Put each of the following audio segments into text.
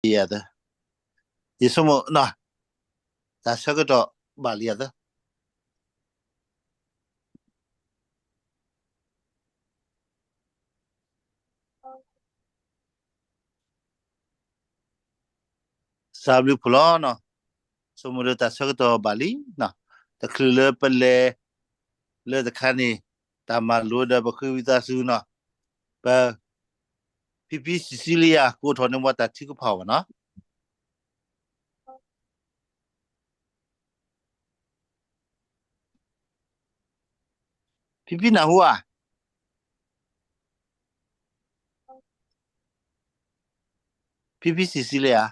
ယဆိကမိၣ်နီၤ, တၢ်ဆၢကတီၢ်ဘၣ်လံယသၢ စၢ်ဘျုးဖှိၣ်လီၤနီၤ, ဆိကမိၣ်ဒီးတၢ်ဆၢကတီၢ်ဘၣ်လံနီၤ, တချုးလၢပလဲၤလၢတခါန့ၣ်, တၢ်မၤလိဒီးပဃ့ဝံသးစူၤနီၤ, ပ ဖံဖံစံးစံလံယၤ ကအိၣ်ထီၣ်န့ၢ်ဝဲတၢ်ထုကဖၣ်ဘၣ်နီၤ. ဖံဖံနၢ်ဟူဧါ, ဖံဖံစံးစံလံဧါ.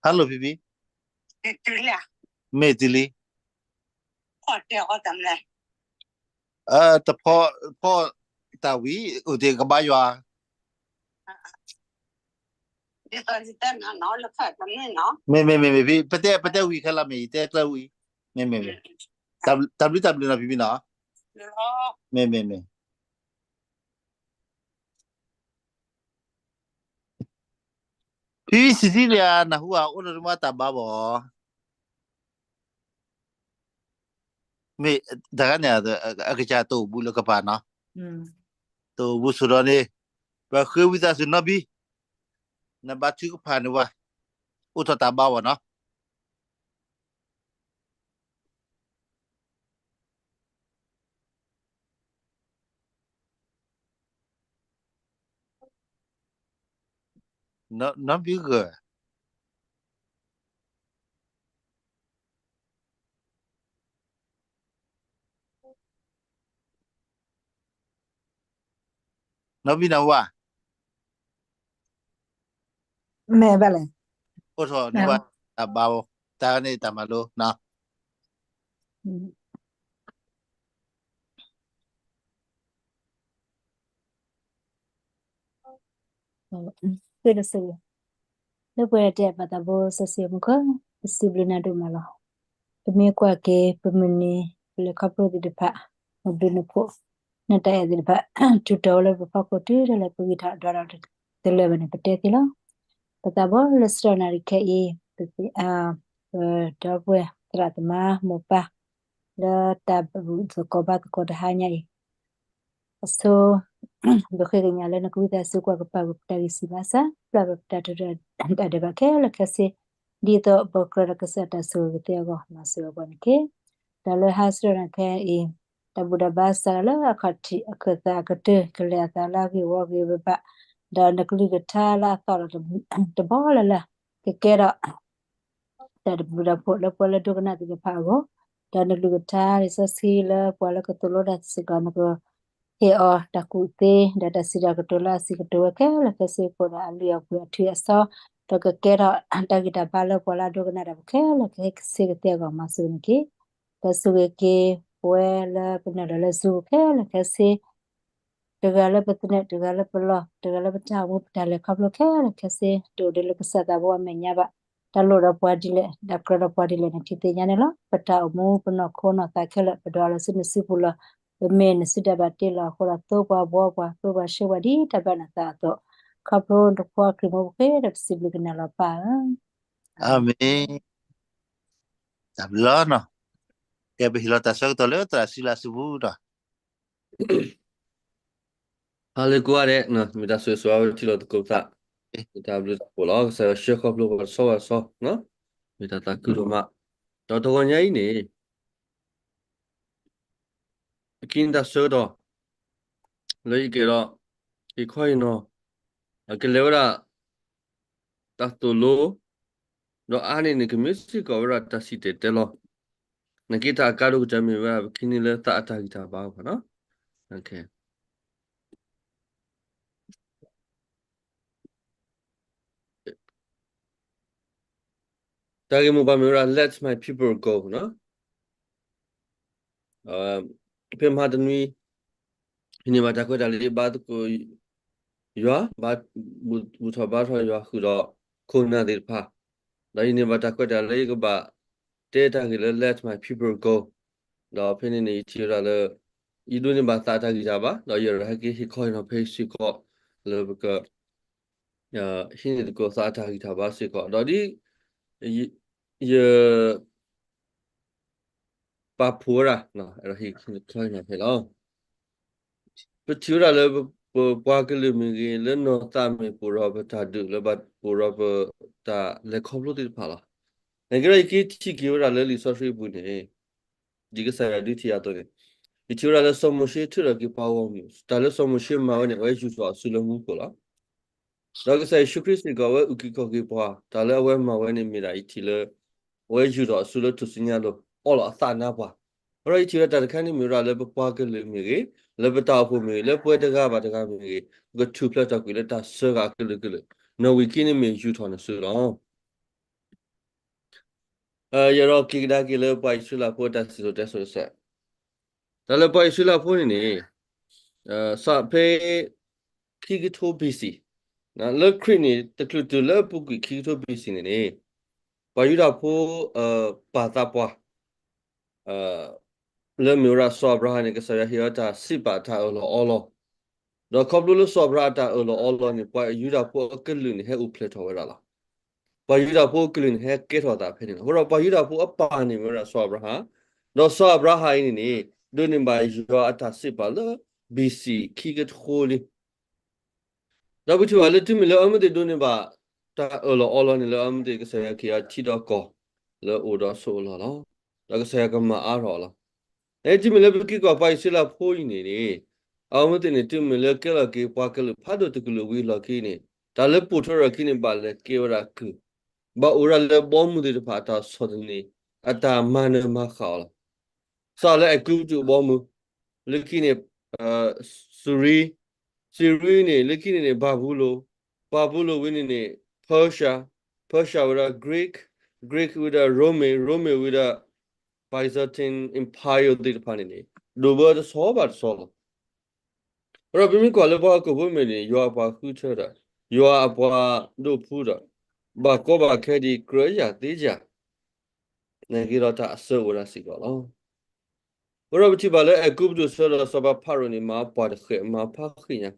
Hello ဖံဖံ, မ့ၢ်တုၤလံဧါ, တဖီတၢ်ဝံၤ အိၣ်တ့ၢ်ကဘါယွၤ, မ့ၢ်မ့ၢ်မ့ၢ်မ့ၢ်ဖံ ပတဲ ပတဲဝံၤခဲလၢာ်မ့ၢ် ယတဲကျၢၤဝံၤ, မ့ၢ်မ့ၢ်မ့ၢ်, တၢ်ဘျုးတၢ်ဘျုးနီၤဖံဖံနီၤ, မ့ၢ်မ့ၢ်မ့ၢ် ဖံဖံစံးစံလံဧါ နၢ်ဟူဧါ အိၣ်ဒီးမါတၢ်ဘါဘၣ်, မ့ၢ်တဂၤန့ၣ် အကစၢ်တအိၣ်ဘူးလၢကပၤနီၤ, တအိၣ်ဘူးဆိဒီးန့ၣ်, ပဃ့ဝံသးစူၤနီတဘျီ, နဘါထုကဖၣ်န့ၢ်ဝဲ, အိၣ်ထီၣ်တၢ်ဘါဘၣ်နီၤ. နီဘံဂၢၢ်, နီဘံနၢ်ဟူဧါ, မ့ၢ်ဘၣ်လဲၣ်, အိၣ်ထီၣ်န့ၢ်ဝဲတၢ်ဘါ, တၢ်န့ၣ်တၢ်မၤလိနီၤ. လၢပှဲၤတဲဘၣ်သးဘိစီဆှံမူခိၣ်, ပစံးဘျုးနၤဒိၣ်မးလီၤ. ပမ့ၢ်ကွၢ်က့ၤပမုၢ်နံၤ ပလဲၤခီဖျိသ့ၣ်တဖၣ်, နဘျုးနဖှိၣ်, နတၢ်အဲၣ်သ့ၣ်တဖၣ်, ထုးထီၣ်ဝဲလၢပဖီခိၣ်တုၤဒၣ်လဲာ် ပဂံၢ်ထီၣ်ဒွးထီၣ်တလၢာ်ဘၣ်န့ၣ် ပတဲသ့လီၤ. ပသးဘိလၢစရီနၣ်ရံၣ်ခဲအံၤ, ပဒီပုၢ်ဝဲၢ်သရၣ်သမါမိၢ်ပၢ် လၢတၢ်ဘူၣ်သကိးဘါသကိးတဟါညါအံၤ, အဆိ ပဃ့ကညးလၢနကဝံသးစူၤကွၢ်ကပၤပတၢ်ဂံၢ်စၢ်ဘါစၢ်, ပျၢ်ပတၢ်တဒၢတၢ်ဒဲးဘးခဲလၢာ်ခဲဆ့, ဒ်သိးပကြၢးဒီးကစၢ်တၢ်ဆိၣ်ဂ့ၤကသ့အဂီၢ် မၤစၢၤအပှၤန့ၣ်တက့ၢ်. တၢ်လၢဟါစရီနၣ်ခဲအံၤ, တၢ်ဘူၣ်တၢ်ဘါစးထီၣ်လၢအခီၣ်ထံး အခၢၣ်သးအကတၢၢ် ကလဲၤအသးလၢအဂ့ၢ်ဝီဂ့ၢ်ဝီဘၣ်, ဒီးနကလုၢ်ကထါလၢအသီၣ်လီၤတဘီလၢ်လၢ်, ကကဲထီၣ် တၢ်တဘျုးတၢ်ဖှိၣ်လၢပှၤလၢဒိကနၣ်သ့ၣ်တဖၣ်အဂီၢ်, ဒီးနကလုၢ်ကထါလံာ်စီဆှံလၢပှၤလၢကသိၣ်လိတၢ်စ့ၢ်ကီး နကဟ့ၣ်အီၤတၢ်ကူၣ်သ့ ဒီးတၢ်စံးတၢ်ကတိၤလၢအစံးကတိၤဝဲခဲလၢာ်ခဲဆ့အဃိဒီး အလုၢ်အပှ့ၤအထုးအစီ, ဒီးကကဲထီၣ်တၢ်ဂံၢ်တၢ်ဘါလၢပှၤလၢအဒိကနၣ်တၢ်ဖိခဲလၢာ်ခဲဆ့ကသ့အဂီၢ် မၤစၢၤန့ၣ်တက့ၢ်. ဒီးဆိၣ်ဂ့ၤက့ၤပဝဲလၢပနုာ်လီၤလၢ Zoom ခဲလၢာ်ခဲဆ့ တဂၤလၢပသနၢၣ် တဂၤလၢပလီၢ် တဂၤလၢပတၢ်အိၣ်မူ ပတၢ်လဲၤခီဖျိခဲလၢာ်ခဲဆ့ တအိၣ်ဒံးလၢကစၢ်သးဘိအမဲာ်ညါဘၣ်. တၢ်လိၣ်ဒီးပှၤဒ်လဲၣ် တၢ်ကြၢးဒီးပှၤဒ်လဲၣ်န့ၣ် ထံၣ်သ့ၣ်ညါန့ၣ်လီၤ. ပတၢ်အိၣ်မူ ပနီၢ်ခိနီၢ်သးခဲလၢာ် ပဒွးလီၤဆူနစုပူၤလီၤ. ပမ့ၢ်နစုဒၣ်ဘၣ်တ့လီၤအဃိဒီး သိပှၤဘှီပှၤ သိပှၤဆှၢပှၤဒ်တၢ်ဘၣ်နသးအသိး, ခီဖျိနဖိခရံာ်မူပဃ့ဒီး ပစံးဘျုးကနၤလီၤပၢ်ဧၢ. အၤမ့ၣ်. တၢ်ဘျုးလီၤနီၤ. ကဲပဟ့ၣ်လီၤတၢ်ဆၢကတီၢ်လၢသရၣ်စုလၢအစုပူၤဒီး ဟါလၢကိးဂၤဒဲး, မ့ၢ်တၢ်ဆိၣ်ဂ့ၤဆိၣ်ဝါဝဲထံၣ်လိာ်သကိးပသး, မ့ၢ်တၢ်ဘျုးတၢ်ဖှိၣ်လီၤ. ကစၢ်ယွၤဆှၢခီဖျိပှၤတဆီဘၣ်တဆီ, မ့ၢ်တၢ်သးခုဒိၣ်မး. ဒီးတဂီၤညါအံၤန့ၣ် အကံတၢ်ဆၢကတီၢ် လၢယကဲဒီး ယခီယနီၤ အကလဲၤဝဲဒၣ် တၢ်သိၣ်လိ ဒီးအါန့ၢ်န့ၣ် ကမ့ၢ်စ့ၢ်ကီးဝဲဒၣ်တၢ်စံၣ်တဲၤတဲလီၤ. နာ်က့တၢ်အကါဒိၣ်ကတၢၢ်မ့ၢ်ဝဲဒၣ် ပခံန့ၢ်လၢသးအတၢ်ဂံၢ်တၢ်ဘါဘၣ်နီၤ. တၢ်ဂ့ၢ်မိၢ်ပှၢ်မ့ၢ်ဝဲဒၣ် Let my people go နီၤ. ဖဲမဟါတနွံ ယန့ၢ်ဘၣ်တၢ်ခွဲးတၢ်ယာ်လၢယဘါသကိးယွၤ, ဘၣ်ဘူၣ်ထီၣ်ဘါထီၣ်ယွၤဃုာ်ဒီးခိၣ်နၢ်သ့ၣ်တဖၣ်, ဒီးယန့ၢ်ဘၣ်တၢ်ခွဲးတၢ်ယာ်လၢယကဘၣ် တဲတၢ်ဂ့ၢ်လၢ Let my people go, ဒီးဖဲန့ၣ်န့ၣ် ယထံၣ်ဝဲဒၣ်လၢ ယဒိးန့ၢ်ဘၣ်သးတၢ်ဂံၢ်တၢ်ဘါ, ဒီးယအဲၣ်ဒိးဟဲက့ၤဟ့ၣ်ခီဟ့ၣ်နီၤဖဲစ့ၢ်ကီး လၢပက ဟံးန့ၢ်သကိးသးတၢ်ဂံၢ်တၢ်ဘါစ့ၢ်ကီး, ဒီးဒ်ယ ယ ပာ်ဖှိၣ်ဝဲဒၣ်, အဲၣ်ဒိးဟ့ၣ်ခီဟ့ၣ်နီၤဖဲလီၤ. ပထံၣ်ဝဲဒၣ်လၢပပှၤကလုာ်မ့ၢ်ဂ့ၤ, လၢနီၢ်သးမ့ၢ်ဂ့ၤ ပအိၣ်ဒီးပတၢ်ဒုး, လၢပအိၣ်ဒီးပတၢ်လဲၤခီဖျိသ့ၣ်တဖၣ်လီၤ. နာ်က့ဒီးယက့ၤထံၣ်က့ၤဝဲဒၣ်လၢလံာ်စီဆှံအပူၤန့ၣ်, ဒ်ကစၢ်ယွၤဒုးထံၣ်အသိးန့ၣ်, ယထံၣ်ဝဲဒၣ်လၢစီၤမိၤၡ့ထုးထီၣ်က့ၤပှၤဂီၢ်မုၢ်, တၢ်လၢစီၤမိၤၡ့မၤဝဲန့ၣ် အဝဲယူၢ်ထီၣ်အစုလၢမူခိၣ်လီၤ. ဒီးကစၢ်ယ့ၣ်ၡူးခရံာ်စ့ၢ်ကီး အဝဲအုၣ်က့ၤခီၣ်က့ၤပှၤ, တၢ်လၢအဝဲမၤဝဲန့ၣ်မ့ၢ်ဒၣ်ယထံၣ်လၢ အဝဲယူၢ်ထီၣ်အစုလၢထူၣ်စုညါအလိၤ, အီလီၤအသးနါပှၤ. အဃိဒီးယထံၣ်ဝဲဒၣ်တၢ်တခါန့ၣ်မ့ၢ်ဝဲဒၣ်လၢပပှၤကလုာ်မ့ၢ်ဂ့ၤ, လၢပတၢ်အိၣ်ဖှိၣ်မ့ၢ်ဂ့ၤ, လၢပဝဲတဂၤဘၣ်တဂၤမ့ၢ်ဂ့ၤ, ပကထူၣ်ဖျဲးထီၣ်ကွံာ်လၢတၢ်စၢဃာ်အကလုာ်ကလုာ်, နီၣ်ဝံာ်ခံန့ၣ်မ့ၢ်ယူၢ်ထီၣ်နစုလီၤ. ယအဲၣ်ဒိးက့ၤကဒါက့ၤလၢပှၤအံၣ်စရ့လးဖိအတၢ်စံၣ်စိၤတဲစိၤတစဲး, တၢ်လၢပှၤအံၣ်စရ့လးဖိန့ၣ်န့ၣ်, စးဖဲ ခံကထိ B C, လၢခရံာ်န့ၣ် တချုးတုၤလၢအပူၤကွံာ်ခံကထိ B C န့ၣ်န့ၣ်, ပှၤယူဒၤဖိ ပာ်သးပှၢ် လၢမ့ၢ်ဝဲဒၣ်စီၤအၤဘြၤဟၣ်န့ၣ် ကစၢ်ယွၤဟ့ၣ်အီၤတၢ်စံးပာ်အတၢ်အၢၣ်လီၤအီလီၤ, ဒီးခီဖျိလၢစီၤအၤဘြၤဟၣ်အတၢ်အၢၣ်လီၤအီလီၤန့ၣ် ပှၤယူဒၤဖိအကလုာ်န့ၣ် ဟဲအိၣ်ဖျဲၣ်ထီၣ်ဝဲဒၣ်လီၤ. ပှၤယူဒၤဖိအကလုာ်န့ၣ် ဟဲကဲထီၣ်အသးဖဲန့ၣ်လီၤ. အဃိဒီးပှၤယူဒၤဖိအပၢ်န့ၣ်မ့ၢ်ဝဲဒၣ်စီၤအၤဘြၤဟၣ်, ဒီးစီၤအၤဘြၤဟၣ်အံၤန့ၣ်န့ၣ် ဒိးန့ၢ်ဘၣ်ယွၤအတၢ်စံးပာ်လၢ B C ခံကထိလံ ဒီးပထံၣ်ဘၣ်လၢတုၤမ့ၢ်လၢအဝဲသ့ၣ်ဒိးန့ၢ်ဘၣ်တၢ်အၢၣ်လီၤအီလီၤန့ၣ် လၢအဝဲသ့ၣ်ကစၢ်ယွၤက့ၤအီၤထံဒီးကီၢ် လၢအအိၣ်ဒီးအစိအလီၢ်လီၤ. ဒီးကစၢ်ယွၤကမၤအါထီၣ်အီၤလီၤ. တုၤမ့ၢ်လၢပက့ၤကွၢ်ပှၤအံၣ်စရ့လးဖိအံၤန့ၣ်န့ၣ်, အဝဲသ့ၣ်န့ၣ် တုၤမ့ၢ်လၢကဲလီၤက့ၤပှၤကလုာ်ဖးဒိၣ်တကလုာ်ဝံၤအလီၢ်ခံန့ၣ်, တၢ်လၢပိာ်ထွဲထီၣ်အခံန့ၣ် ဘၣ်လဲၤကဲဝဲဒၣ်ကုၢ်, ဘၣ်အိၣ်ဝဲဒၣ်လၢဘီမုၢ်သ့ၣ်တဖၣ်အတၢ်ဆီၣ်သနံး, အတၢ်မၤနၢၤမၤဃၣ်အီၤလီၤ. စးလၢအဲၤကူပတူးအဘီမုၢ်, လၢခံန့ၣ် စူၤရံ, စူၤရံန့ၣ် လၢခံန့ၣ်န့ၣ် ဘၤဘူလိၣ်, ဘၤဘူလိၣ်ဝံၤန့ၣ်န့ၣ် Persia, Persia ဝံၤဒီး Greek, Greek ဝံၤဒီး Rome, Rome ဝံၤဒီး Byzantine Empire သ့ၣ်တဖၣ်န့ၣ်န့ၣ် ဒိၣ်ဘၢတဆီဘၣ်တဆီလီၤ. အဃိဒီးပမ့ၢ်ကွၢ်လၢပှၤဟီၣ်ခိၣ်ဖိမ့ၢ်န့ၣ် ယွၤအပှၤဃုထၢဒီး ယွၤအပှၤဒိးဖှူဒီး ဘၣ်ကီဘၣ်ခဲဒံးကြၢးယၤသ့ယၤ နာ်က့ဒီးတၢ်အဆၢအိၣ်ဝဲဒၣ်စ့ၢ်ကီးလီၤ. အဃိဒီးပထံၣ်ဘၣ်လၢအဲၤကူပတူးအဆၢဒီးစီၤပၤဖၤရိၤန့ၣ် မၤပှၤတဃဲးမၤဖးဃ့ၣ်ညါ,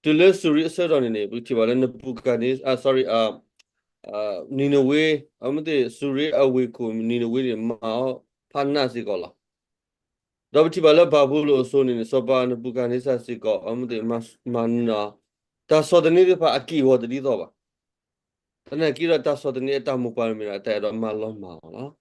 တုၤလၢစူၤရံအဆၢကတီၢ်န့ၣ်န့ၣ် ပထံၣ်ဘၣ်လၢ Nebuchadnezzar, sorry, နံၤနဝ့, အဝဲသ့ၣ်စူၤရံအဝ့ၢ်ခိၣ်နံၤနဝ့န့ၣ် မၤအီၤဖးနးစ့ၢ်ကီးလီၤ. ဒီးပထံၣ်ဘၣ်လၢဘၤဘူလိၣ်အစိၤန့ၣ်န့ၣ် စီၤပၤနဘူၤခၣ်နံစၢ်စ့ၢ်ကီး အဝဲသ့ၣ်မၤနၢၤ တၢ်ဆီၣ်သနံးသ့ၣ်တဖၣ်အက့ၢ်အဂီၤတဒ်သိးဘၣ်. သနာ်က့ဒီးတၢ်ဆီၣ်သနံးအတၢ်မိၢ်ပှၢ်န့ၣ်မ့ၢ်ဒၣ် တၢ်အဲၣ်ဒိးမၤလီၤမၢ်အီၤလီ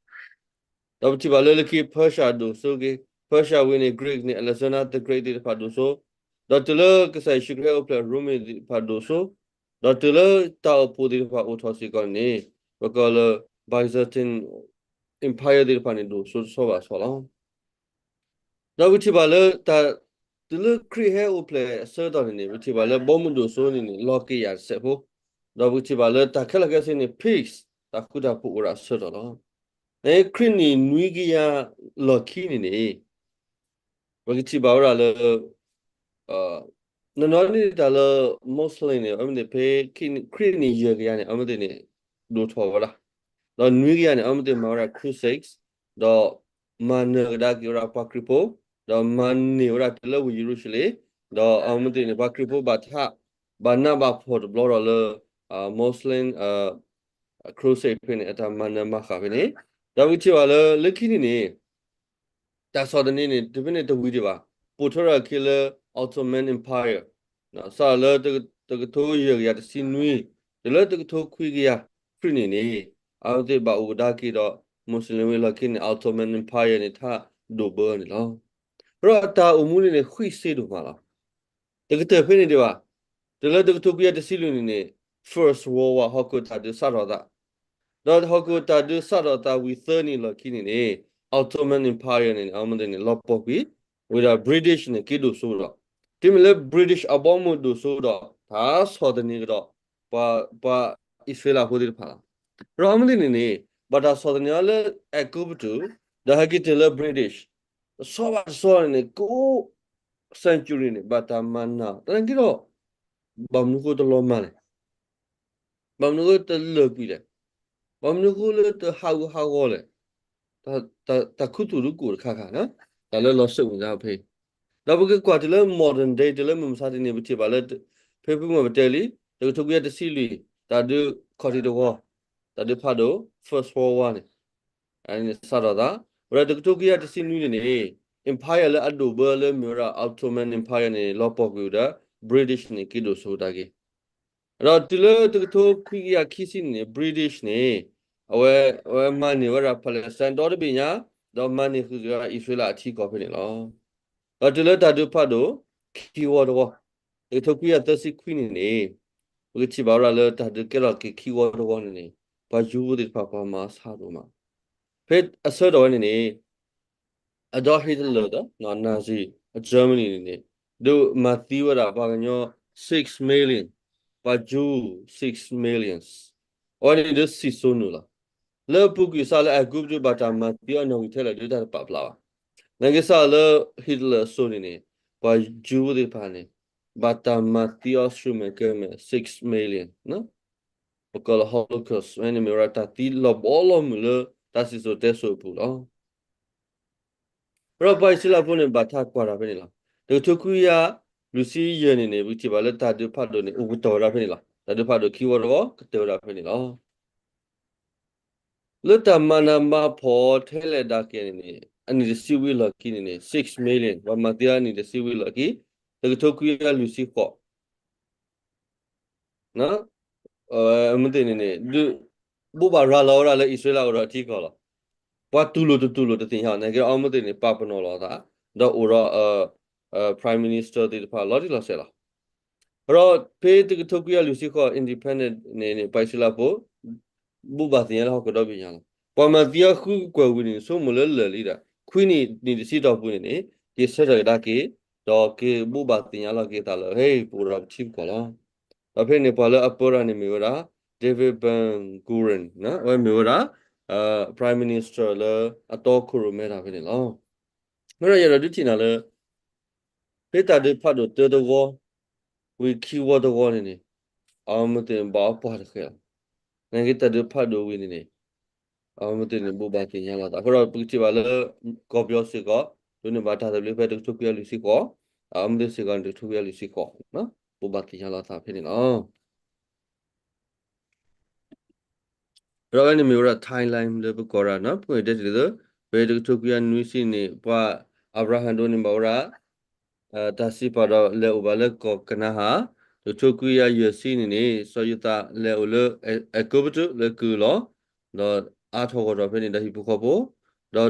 ၤ. ဒီးပထံၣ်ဘၣ်လၢလၢခံ Persia ဒိၣ်စိက့ၤ, Persia ဝံၤန့ၣ် Greek န့ၣ် Alexander the Great သ့ၣ်တဖၣ်ဒိၣ်စိ, ဒီးတုၤလၢကစၢ်ယ့ၣ်ၡူးခရံာ်ဟဲအိၣ်ဖျဲၣ် Rome သ့ၣ်တဖၣ်ဒိၣ်စိ, ဒီးတုၤလၢတၢ်အိၣ်ဖှိၣ်သ့ၣ်တဖၣ်အိၣ်ထီၣ်စ့ၢ်ကီးန့ၣ် ပကိးလၢ Byzantine Empire သ့ၣ်တဖၣ်န့ၣ် ဒိၣ်စိတဆီဘၣ်ဆီလီၤ. ဒီးပထံၣ်ဘၣ်လၢတၢ် တုၤလၢခရံာ်ဟဲအိၣ်ဖျဲၣ်အဆၢကတီၢ်န့ၣ်န့ၣ် ပထံၣ်ဘၣ်လၢဘီမုၢ်ဒိၣ်စိန့ၣ်န့ၣ် လီၤက့ၤယၤတစဲးဖိ, ဒီးပထံၣ်ဘၣ်လၢတၢ်ခဲလၢာ်ခဲဆ့န့ၣ် peace တၢ်ဃူတၢ်ဖိးအိၣ်ဝဲဒၣ်အဆၢကတီၢ်လီၤ. ခရံာ်နံၣ်နွံကယၤလီၢ်ခံန့ၣ်န့ၣ် ပကထံၣ်ဘၣ်ဝဲဒၣ်လၢ နီၢ်နီၢ်န့ၣ်တၢ်လၢ Muslim န့ၣ် အဝဲသ့ၣ်ဖဲခရံာ်နံၣ်ယဲၢ်ကယၤန့ၣ် အဝဲသ့ၣ်န့ၣ် ဒိၣ်ထီၣ်ဝဲဒၣ်, ဒီးနွံကယၤန့ၣ် အဝဲသ့ၣ်မၤဝဲဒၣ် crusades, ဒီးမၤနၢၤကဒါက့ၤဝဲဒၣ်ပှၤခရံာ်ဖိ, ဒီးမၤန့ၢ်ဝဲဒၣ်တုၤလၢဝ့ၢ်ယရူၤၡလ့ၣ်, ဒီးအဝဲသ့ၣ်န့ၣ် ပှၤခရံာ်ဖိဘၣ်တၢ် ဘၣ်နးဘၣ်ဖှီၣ်တဘျီဒီးလၢ Muslim crusade ဖဲန့ၣ် အတၢ်မၤနၢၤမၤဃၣ်ဖဲန့ၣ်, ဒီးပကထံၣ်ဘၣ်လၢ လၢခံန့ၣ်န့ၣ် တၢ်ဆီၣ်သနံးန့ၣ် တဖဲန့ၣ်တဝံၤဒံးဘၣ်, ပိာ်ထွဲထီၣ်အခံလၢ Ottoman Empire, စးလၢတကထိယဲၢ်ကယၤတဆံနွံ တုၤလၢတကထိခွံကယၤခရံာ်နံၣ်န့ၣ် အဝဲသ့ၣ်ဘၣ်အိၣ်ကဒါက့ၤဒီး Muslim ဝံၤလီၢ်ခံန့ၣ် Ottoman Empire န့ၣ် ထးဒိၣ်ဘၢန့ၣ်လီၤ. ဒီးတၢ်အိၣ်မူန့ၣ်န့ၣ် ဃံးစ့ဒိၣ်မးလီၤ. တကတၢၢ်ဖဲန့ၣ်ဒံးဘၣ်, တုၤလၢတကထိခွံကယၤတဆံလွံၢ်နံၣ်န့ၣ် First World War ဟီၣ်ခိၣ်တၢ်ဒုးစးထီၣ်သး, ဒီးဟီၣ်ခိၣ်တၢ်ဒုးစးထီၣ်သးဝံၤသၢနံၣ်လီၢ်ခံန့ၣ်န့ၣ် Ottoman Empire န့ၣ် အဝဲသ့ၣ်န့ၣ် လီၤပှီၢ်ကွံာ်, ဝံၤဒီး British န့ၣ် က့ၤဒိၣ်စိဒီး, တုၤမ့ၢ်လၢ British အဘီမုၢ်ဒိၣ်စိဒီး တၢ်ဆီၣ်သနံးကဒီး ပှၤ ပှၤအံၣ်စရ့လးဖိသ့ၣ်တဖၣ်လီၤ. ဒီးအဝဲသ့ၣ်န့ၣ်န့ၣ် ဘၣ်တၢ်ဆီၣ်သနံးအီၤလၢအဲၤကူပတူး, ဒီးဟဲက့ၤတုၤလၢ British တဆီဘၣ်တဆီန့ၣ်န့ၣ် ကိး century န့ၣ် ဘၣ်တၢ်မၤနၢၤ, သနာ်က့ဒီး ဘၣ်မနုၤဃိတလီၤမၢ်လဲၣ်, ဘၣ်မနုၤဃိတလၢာ်ကွံာ်လဲၣ်, ဘၣ်မနုၤဃိလၢတဟးဂူာ်ဟးဂီၤလဲၣ်, တၢ်ခူသူၣ်ဒုးကိၣ်တခါခါ, တၢ်လၢလီၤစၢၣ်ဝဲဒၣ်ဖဲ ဒီးပကကွၢ်တုၤလၢ modern day တုၤလၢမုၢ်မဆါတနံၤ ပထံၣ်ဘၣ်လၢ ဖဲဖုမီၢ်ပတဲလံ တကထိခွံကယၤတဆံလွံၢ် တၢ်ဒုးခီၣ်ထံးတဝီ, တၢ်ဒုးဖးဒိၣ် First World War န့ၣ် စးထီၣ်သး, ဝဲဒၣ်တကထိခွံကယၤတဆံနွံန့ၣ်န့ၣ် empire လၢအဒိၣ်ဘၢလၢမ့ၢ်ဝဲဒၣ် Ottoman Empire န့ၣ် လီၤပှီၢ်ကွံာ်ဝဲဒီး British န့ၣ် က့ၤဒိၣ်စိတၢ်က့ၤ ဒီးတုၤလၢတကထိခွံကယၤခံဆံန့ၣ်န့ၣ် British န့ၣ် အဝဲ အဝဲမၤန့ၢ်ဝဲဒၣ် Palestine ဒီတဘ့ၣ်ညါ, ဒီးမၤန့ၢ်ဃုာ်က့ၤဝဲဒၣ်အံၣ်စရ့လးအထံကီၢ်ဖဲန့ၣ်လီၤ. ဒီးတုၤလၢတၢ်ဒုးဖးဒိၣ် ခံဝီတဝီ, တကထိခွံကယၤသၢဆံခွံန့ၣ်န့ၣ် ပကထံၣ်ဘၣ်ဝဲဒၣ်လၢတၢ်ဒုးကဲထီၣ်က့ၤခံဝီတဝီန့ၣ်န့ၣ် ပှၤယူဖိသ့ၣ်တဖၣ်ပှၤမၤဆါဒိၣ်မး, ဖဲအဆၢကတီၢ်ဝဲန့ၣ်န့ၣ် Adolf Hitler ဒီး Nazi Germany န့ၣ်န့ၣ် ဒုးမၤသံဝဲဒၣ်ပှၤကညီ six million, ပှၤယူ six millions, အဝဲန့ၣ်ဒုးစံၣ်စိၤနုာ်လီၤ. လၢအပူၤကွံာ်စးလၢအဲၤကူပတူး ဘၣ်တၢ်မၤသံအီၤနီၣ်ဂံၢ်ထဲလဲၣ်ဒုးတၢ်တပာ်ဖျါဘၣ်. နာ်က့စးလၢ Hitler အစိၤန့ၣ်န့ၣ် ပှၤယူဖိသ့ၣ်တဖၣ်န့ၣ် ဘၣ်တၢ်မၤသံအီၤဆှုၣ်မဲာ်ကဲမဲာ် six million, ပကိးလၢ Holocaust ဝဲန့ၣ်မ့ၢ်ဝဲဒၣ်တၢ်သံလီၤဘီလီၤမုၢ်လၢတၢ်စံၣ်စိၤတဲစိၤအပူၤလီၤ. ဒီးပှၤအံၣ်စရ့လးဖိန့ၣ် ဘၣ်တၢ်ကွၢ်တၢ်ဖဲန့ၣ်လီၤ. တကထိခွံကယၤလွံၢ်ဆံယဲၢ်န့ၣ်န့ၣ် ပကထံၣ်ဘၣ်လၢတၢ်ဒုးဖးဒိၣ်န့ၣ် အိၣ်ကတီၢ်ဝဲဒၣ်ဖဲန့ၣ်လီၤ. တၢ်ဒုးဖးဒိၣ်ခံဝီတဝီ ကတၢၢ်ဝဲဒၣ်ဖဲန့ၣ်လီၤ. လၢတၢ်မၤနးမၤဖှီၣ်ထဲလဲၣ်ဒၣ်က့ၤန့ၣ်န့ၣ် အနံၣ်တဆံဝံၤလီၢ်ခံန့ၣ်န့ၣ် six million ပှၤမၤသံအီၤအနံၣ်တဆံဝံၤလီၢ်ခံ, တကထိခွံကယၤလွံၢ်ဆံဃိး အမ့ၢ်သ့ၣ်န့ၣ်န့ၣ် ဒုး ဘိးဘၣ်ရၤလီၤဝဲဒၣ်လၢအံၣ်စရ့လးအိၣ်ဒီးအထံကီၢ်လီၤ. ပှၤတူၢ်လိာ်တတူၢ်လိာ်တသ့ၣ်ညါ, နာ်က့အမ့ၢ်သ့ၣ်န့ၣ် ပာ်ပနီၣ်လီၤအသး, ဒီးအိၣ်ဒီး Prime Minister သ့ၣ်တဖၣ်လီၤတံၢ်လီၤဆဲးလီၤ. ဒီးဖဲတကထိခွံကယၤလွံၢ်ဆံဃိး independent န့ၣ်န့ၣ် ပှၤအံၣ်စရ့လးဖိ ဘိးဘၣ်သ့ၣ်ညါလၢဟီၣ်ခိၣ်ဒီဘ့ၣ်ညါလီၤ. ပှၤမၤသံအီၤဃုကွဲၢ်ဝံၤန့ၣ် ဆိကမိၣ်လၢလၢာ်လံဒီး ခွံနံၣ်နံၣ်တဆံတီၢ်ပူၤန့ၣ်န့ၣ် က့ၤဆၢထၢၣ်ကဒါက့ၤ, ဒီးက့ၤဘိးဘၣ်သ့ၣ်ညါလီၤက့ၤအသးလၢ ဟဲ ပအိၣ်ဒီးပထံပကီၢ်လီၤ. ဒီးဖဲန့ၣ် ပှၤလၢအပၢတၢ်န့ၣ်မ့ၢ်ဝဲဒၣ် David Ben-Gurion အဝဲမ့ၢ်ဝဲဒၣ် Prime Minister လၢအတီခိၣ်ရိၣ်မဲတၢ်ဖဲန့ၣ်လီၤ. မ့ၢ်ဒီးယအဲၣ်ဒိးဒုးထံၣ်နၤလၢ ဖဲတၢ်ဒုးဖးဒိၣ်တၢတဝီ, ဝံၤခံဝီတဝီန့ၣ်န့ၣ် အမ့ၢ်သ့ၣ်န့ၣ် ဘၣ်အီပှၢ်တဃဲးလီၤ. နာ်က့တၢ်ဒုးဖးဒိၣ်ဝံၤန့ၣ်န့ၣ် အမ့ၢ်သ့ၣ်န့ၣ် ဘိးဘၣ်သ့ၣ်ညါလီၤသး. အဃိဒီးပကထံၣ်ဘၣ်လၢ ကီၢ်ပယီၤစ့ၢ်ကီး ဒိးန့ၢ်ဘၣ်တၢ်သဘျ့ဖဲတကထိခွံကယၤလွံၢ်ဆံဃိး, အမ့ၢ်သ့ၣ်စ့ၢ်ကီးန့ၣ် တကထိခွံကယၤလွံၢ်ဆံဃိး ဘိးဘၣ်သ့ၣ်ညါလီၤသးဖဲန့ၣ်လီၤ. ဒီးဝဲန့ၣ်မ့ၢ်ဝဲဒၣ် timeline လၢပကိးဒၣ်နီၤ, ပကတဲတ့ၢ်လၢ ဖဲတကထိခွံကယၤနွံဆံန့ၣ် ပှၤအၤဘြၤဟၣ်ဒိးန့ၢ်ဘၣ်ဝဲဒၣ် တၢ်စံးပာ်ဒီးလဲၤအိၣ်ဘၣ်လၢကီၢ်ကနၤဧၣ်, တကထိခွံကယၤယဲၢ်ဆံန့ၣ်န့ၣ် စီၤယိၤသးလဲၤအိၣ်လၢအဲၤကူပတူးလၢကုၢ်လီၤ, ဒီးအါထီၣ်ဂီၢ်ထီၣ်ဖဲန့ၣ်ဒီးဟံၣ်ဖိဃီဖိ,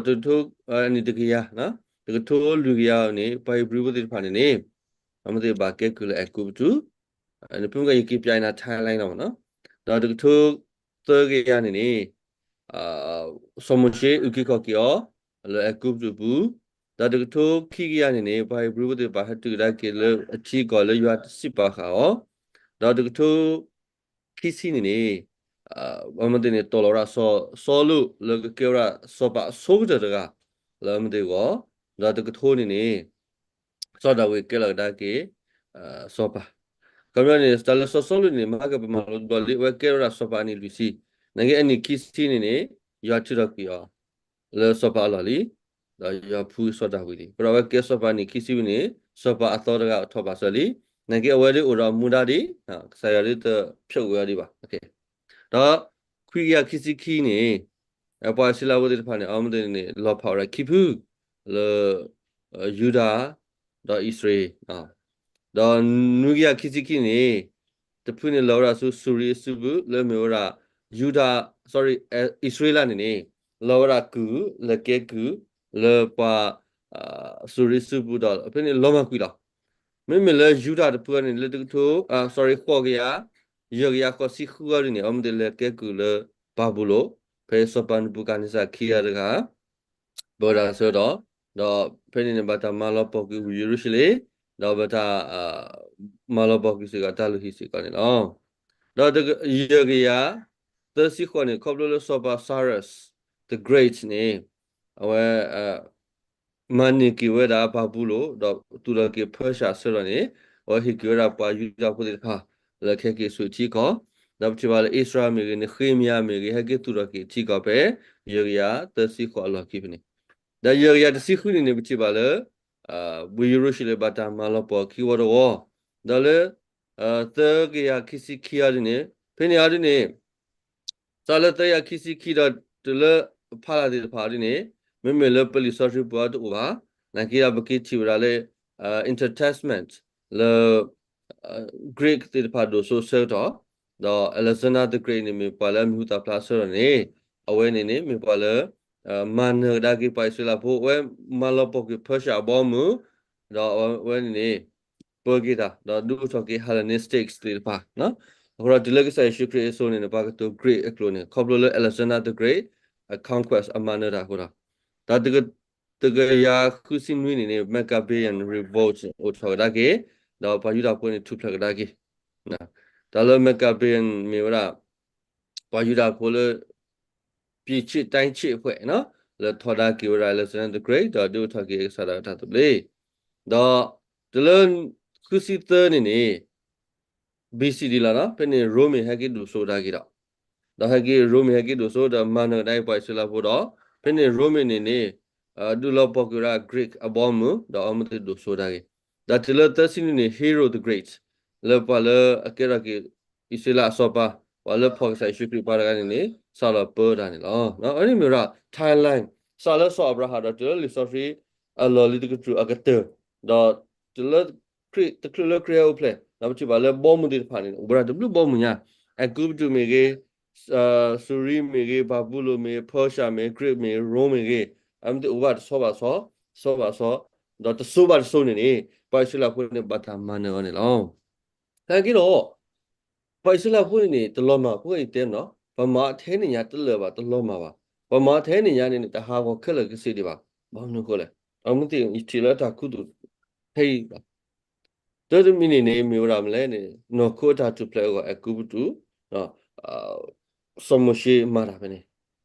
ဒီးတကထိ အနံၣ်တကယၤ, တကထိလွံၢ်ကယၤန့ၣ် ပှၤဧ့ၤဘြံၤဖိသ့ၣ်တဖၣ်န့ၣ်န့ၣ် အမ့ၢ်သ့ၣ်ဘၣ်ကဲကုၢ်လၢအဲၤကူပတူး, နဖုမ့ၢ်ကယက့ၤပၠးနၤ timeline လီၤမ့ၢ်နီၤ, ဒီးတကထိသၢကယၤန့ၣ်န့ၣ် စီၤမိၤၡ့အုၣ်က့ၤခီၣ်က့ၤအီၤ လၢအဲၤကူပတူးပူၤ, ဒီးတကထိခံကယၤန့ၣ်န့ၣ် ပှၤဧ့ၤဘြံၤဖိသ့ၣ်တဖၣ်ဟဲတုၤကဒါက့ၤလၢအထံကီၢ်လၢယွၤစံးပာ်ဃာ်အီၤ, ဒီးတကထိခံဆံန့ၣ်န့ၣ် အမ့ၢ်သ့ၣ်န့ၣ် တီၢ်လီၤဝဲဒၣ်စီၤစီလူးလၢကကဲဝဲဒၣ်စီၤပၤအဆိကတၢၢ်တဂၤ လၢအမ့ၢ်သ့ၣ်အဂီၢ်, ဒီးတကထိန့ၣ်န့ၣ် စီၤဒၤဝံးကဲလီၤကဒါက့ၤ စီၤပၤ, ခီပညီန့ၣ် တၢ်လၢစီၤစီလူးန့ၣ် မၤကပမၤလိတဘျီလံ, အဝဲကဲဝဲဒၣ်စီၤပၤအနံၣ်လွံၢ်ဆံ, နာ်က့အနံၣ်ခံဆံန့ၣ်န့ၣ် ယွၤထုးထီၣ်ကွံာ်အီၤ လၢစီၤပၤအလီၢ်လံ, ဒီးယွၤဖှူစီၤဒၤဝံးလံ. အဃိဒီးအဝဲကဲစီၤပၤအနံၣ်ခံဆံဝံၤန့ၣ် စီၤပၤအသီတဂၤထီၣ်ဘၣ်စၢၤလံ, နာ်က့အဝဲဒၣ်အိၣ်ဒီးအမူဒါဒံး, ကစၢ်ယွၤဒၣ်တဖျိးကွံာ်အီၤဒံးဘၣ်. ဒီးခွံကယၤခံဆံခံန့ၣ် ပှၤအံၣ်စရ့လးဖိသ့ၣ်တဖၣ်န့ၣ် အမ့ၢ်သ့ၣ်န့ၣ် လီၤဖးဝဲဒၣ်ခံဖု လၢ ယူဒၤ ဒီးအံၣ်စရ့လး, ဒီးနွံကယၤခံဆံခံန့ၣ် တဖုန့ၣ်လီၤဝဲဒၣ်ဆူစူၤရံအစုပူၤ လၢမ့ၢ်ဝဲဒၣ် ယူဒၤ, sorry, အံၣ်စရ့လးန့ၣ်န့ၣ် လီၤဝဲဒၣ်ကုၢ် လဲၤကဲကုၢ် လၢပှၤ စူၤရံအစုပူၤဒီး ဖဲန့ၣ်လီၤမၢ်ကွံာ်လီၤ. မ့မ့ၢ်လၢယူဒၤတဖုန့ၣ် လၢတကထိ sorry ဃိးကယၤ ယဲၢ်ကယၤဃိးဆံဃုအံၤန့ၣ် အမ့ၢ်သ့ၣ်လဲၤကဲကုၢ်လၢပၤဘူလိၣ် ဖဲစီၤပၤနဘူၤခၣ်နံစၢ်ခံဂၤတဂၤ ပဝဲဒၣ်အဆၢကတီၢ်, ဒီးဖဲန့ၣ်န့ၣ် ဘၣ်တၢ်မၤလီၤပှီၢ်ကွံာ်ဝ့ၢ်ယရူၤၡလ့ၣ်, ဒီးဘၣ်တၢ် မၤလီၤပှီၢ်ကွံာ်စ့ၢ်ကီးတၢ်လုၢ်ဟံၣ်စ့ၢ်ကီးန့ၣ်လီၤ. ဒီးယဲၢ်ကယၤသၢဆံဃိးန့ၣ် ခီဖျိလၢစီၤပၤ Cyrus the Great န့ၣ် အဝဲ မၤန့ၢ်က့ၤဝဲဒၣ်ပၤဘူလိၣ် ဒီးတူၢ်လိာ်က့ၤ Persia အဆၢကတီၢ်န့ၣ် အဝဲဟ့ၣ်က့ၤဝဲဒၣ်ပှၤယူဒၤဖိသ့ၣ်တဖၣ် လၢကဟဲက့ၤဆူအထံအကီၢ်, ဒီးပထံၣ်ဘၣ်လၢအ့စြၤမ့ၢ်ဂ့ၤ နဃ့မယၤမ့ၢ်ဂ့ၤ ဟဲက့ၤသူၣ်ထီၣ်က့ၤထံကီၢ်ဖဲ ယဲၢ်ကယၤသၢဆံဃိးအလီၢ်ခံဖဲန့ၣ်, ဒီးယဲၢ်ကယၤတဆံဃုန့ၣ်န့ၣ် ပထံၣ်ဘၣ်လၢ ဝ့ၢ်ယရူၤၡလ့ၣ်ဘၣ်တၢ်မၤလီၤပှီၢ်ခံဝီတဝီ, ဒီးလၢ သၢကယၤခံဆံခံအီၤဒ်န့ၣ် ဖဲန့ၣ်အီၤဒ်န့ၣ် စးလၢသၢကယၤခံဆံခံဒီး တုၤလၢအဖီလာ်သ့ၣ်တဖၣ်အီၤဒ်န့ၣ် မ့မ့ၢ်လၢပလံာ်စီဆှံပူၤအီၤတအိၣ်ဘၣ်. နာ်က့ဒီး ပက့ၤထံၣ်ဝဲဒၣ်လၢ Intertestament လၢ Greek သ့ၣ်တဖၣ်ဒိၣ်စိအဆၢကတီၢ်, ဒီး Alexander the Great န့ၣ်မ့ၢ်ပှၤလၢအမံၤဟူသၣ်ဖျါအဆၢကတီၢ်န့ၣ် အဝဲန့ၣ်န့ၣ် မ့ၢ်ပှၤလၢ မၤနၢၤကဒါက့ၤပှၤအံၣ်စရ့လးဖိ, အဝဲမၤလီၤပှီၢ်ကွံာ် Persia အဘီအမုၢ်, ဒီးအဝဲန့ၣ်န့ၣ် ပၢက့ၤတၢ် ဒီးဒုးအိၣ်ထီၣ်က့ၤ Hellenistic သ့ၣ်တဖၣ်. အဃိဒီးတုၤလၢကစၢ်ယ့ၣ်ၡူးခရံာ်အစိၤန့ၣ်န့ၣ် ပှၤကတိၤ Greek အကျိာ်န့ၣ် ခီဖျိလၢ Alexander the Great အ conquest အမၤနၢၤတၢ်အဃိဒီး, ဒီးတကယၤဃုဆံနွံန့ၣ်န့ၣ် Maccabean Revolt န့ၣ် အိၣ်ထီၣ်ကဒါက့ၤ, ဒီးပှၤယူဒၤဖိန့ၣ် ထူၣ်ဖျဲးကဒါက့ၤ တၢ်လၢ Maccabean မ့ၢ်ဝဲဒၣ် ပှၤယူဒၤဖိလၢ ပြည်ချစ်တိုင်းချစ်အဖွဲ့ လၢထီဒါက့ၤဝဲဒၣ် Alexander the Great ဒီးဒုးအိၣ်ထီၣ်က့ၤကစၢ်ဒၣ်ဝဲတၢ်သဘျ့, ဒီးတုၤလၢ ဃုဆံသၢန့ၣ်န့ၣ် BCD လီၤ, ဖဲန့ၣ် ရိမ့ၤဟဲက့ၤဒိၣ်စိကဒါက့ၤဒီး, ဒီးဟဲက့ၤ ရိမ့ၤဟဲက့ၤဒိၣ်စိဒီးမၤနၢၤကဒါက့ၤပှၤအံၣ်စရ့လးဖိဒီး, ဖဲန့ၣ်ရိမ့ၤန့ၣ်န့ၣ် ဒုးလီၤပှီၢ်ကွံာ်ဝဲဒၣ် Greek အဘီအမုၢ် ဒီးအီၤမ့ၢ်သ့ၣ်ဒိၣ်စိကဒါက့ၤ, ဒီးတုၤလၢသၢဆံနွံန့ၣ် Herod the Great လၢပှၤလၢအကဲထီၣ်က့ၤ အံၣ်စရ့လးအစီၤပၤ, ပှၤလၢဖီၣ်ကစၢ်ယ့ၣ်ၡူးခရံာ်ပှၤတဂၤန့ၣ်န့ၣ် စးလီၤပၢတၢ်န့ၣ်လီၤ. အဝဲန့ၣ်မ့ၢ်ဝဲဒၣ် timeline စးလၢစီၤအၤဘြၤဟၣ်ဒီးတုၤလၢလံာ်စီဆှံအလီၢ်လံၤတကတြူၢ်အကတၢၢ်, ဒီးတုၤလၢခရံာ်တချုးလၢခရံာ်ဟဲအိၣ်ဖျဲၣ် ဒီးပထံၣ်ဘၣ်လၢဘီမုၢ်သ့ၣ်တဖၣ်န့ၣ် အိၣ်ဝဲဒၣ်တဘျုးဘီမုၢ်ညါ, အဲၤကူပတူးမ့ၢ်ဂ့ၤ, စူၤရံမ့ၢ်ဂ့ၤ, ဘၤဘူလိၣ်မ့ၢ်ဂ့ၤ, Persia မ့ၢ်ဂ့ၤ, Greek မ့ၢ်ဂ့ၤ, Rome မ့ၢ်ဂ့ၤ, အမ့ၢ်သ့ၣ်အိၣ်ဘၣ်တဆီဘၣ်ဆီ, ဆီဘၣ်ဆီ, ဒီးတစိၤဘၣ်တစိၤန့ၣ်န့ၣ် ပှၤအံၣ်စရ့လးဖိန့ၣ် ဘၣ်တၢ်မၤနၢၤအီၤန့ၣ်လီၤ. နာ်က့ဒီး ပှၤအံၣ်စရ့လးဖိန့ၣ်န့ၣ် တလီၤမၢ် ဖိအံၤတဲမ့ၢ်နီၤ, ပမၤထဲန့ၣ်ညါတလၢာ်ဘၣ် တလီၤမၢ်ဘၣ်, ပမၤထဲန့ၣ်ညါန့ၣ်န့ၣ် တဟးဂီၤခဲလၢာ်ကစ့ဒံးဘၣ်, ဘၣ်မနုၤအဃိလဲၣ်, အမ့ၢ်သ့ၣ် ယထံၣ်လၢတၢ်ခူသူၣ် ဖဲအံၤဘၣ်. တၢ်တမံၤန့ၣ်န့ၣ် မ့ၢ်ဝဲဒၣ်မနုၤလဲၣ်န့ၣ် နီၢ်ခိအတၢ်ထူၣ်ဖျဲးအဂီၢ် အဲၤကူပတူး, စီၤမိၤၡ့မၤတၢ်ဖဲန့ၣ်,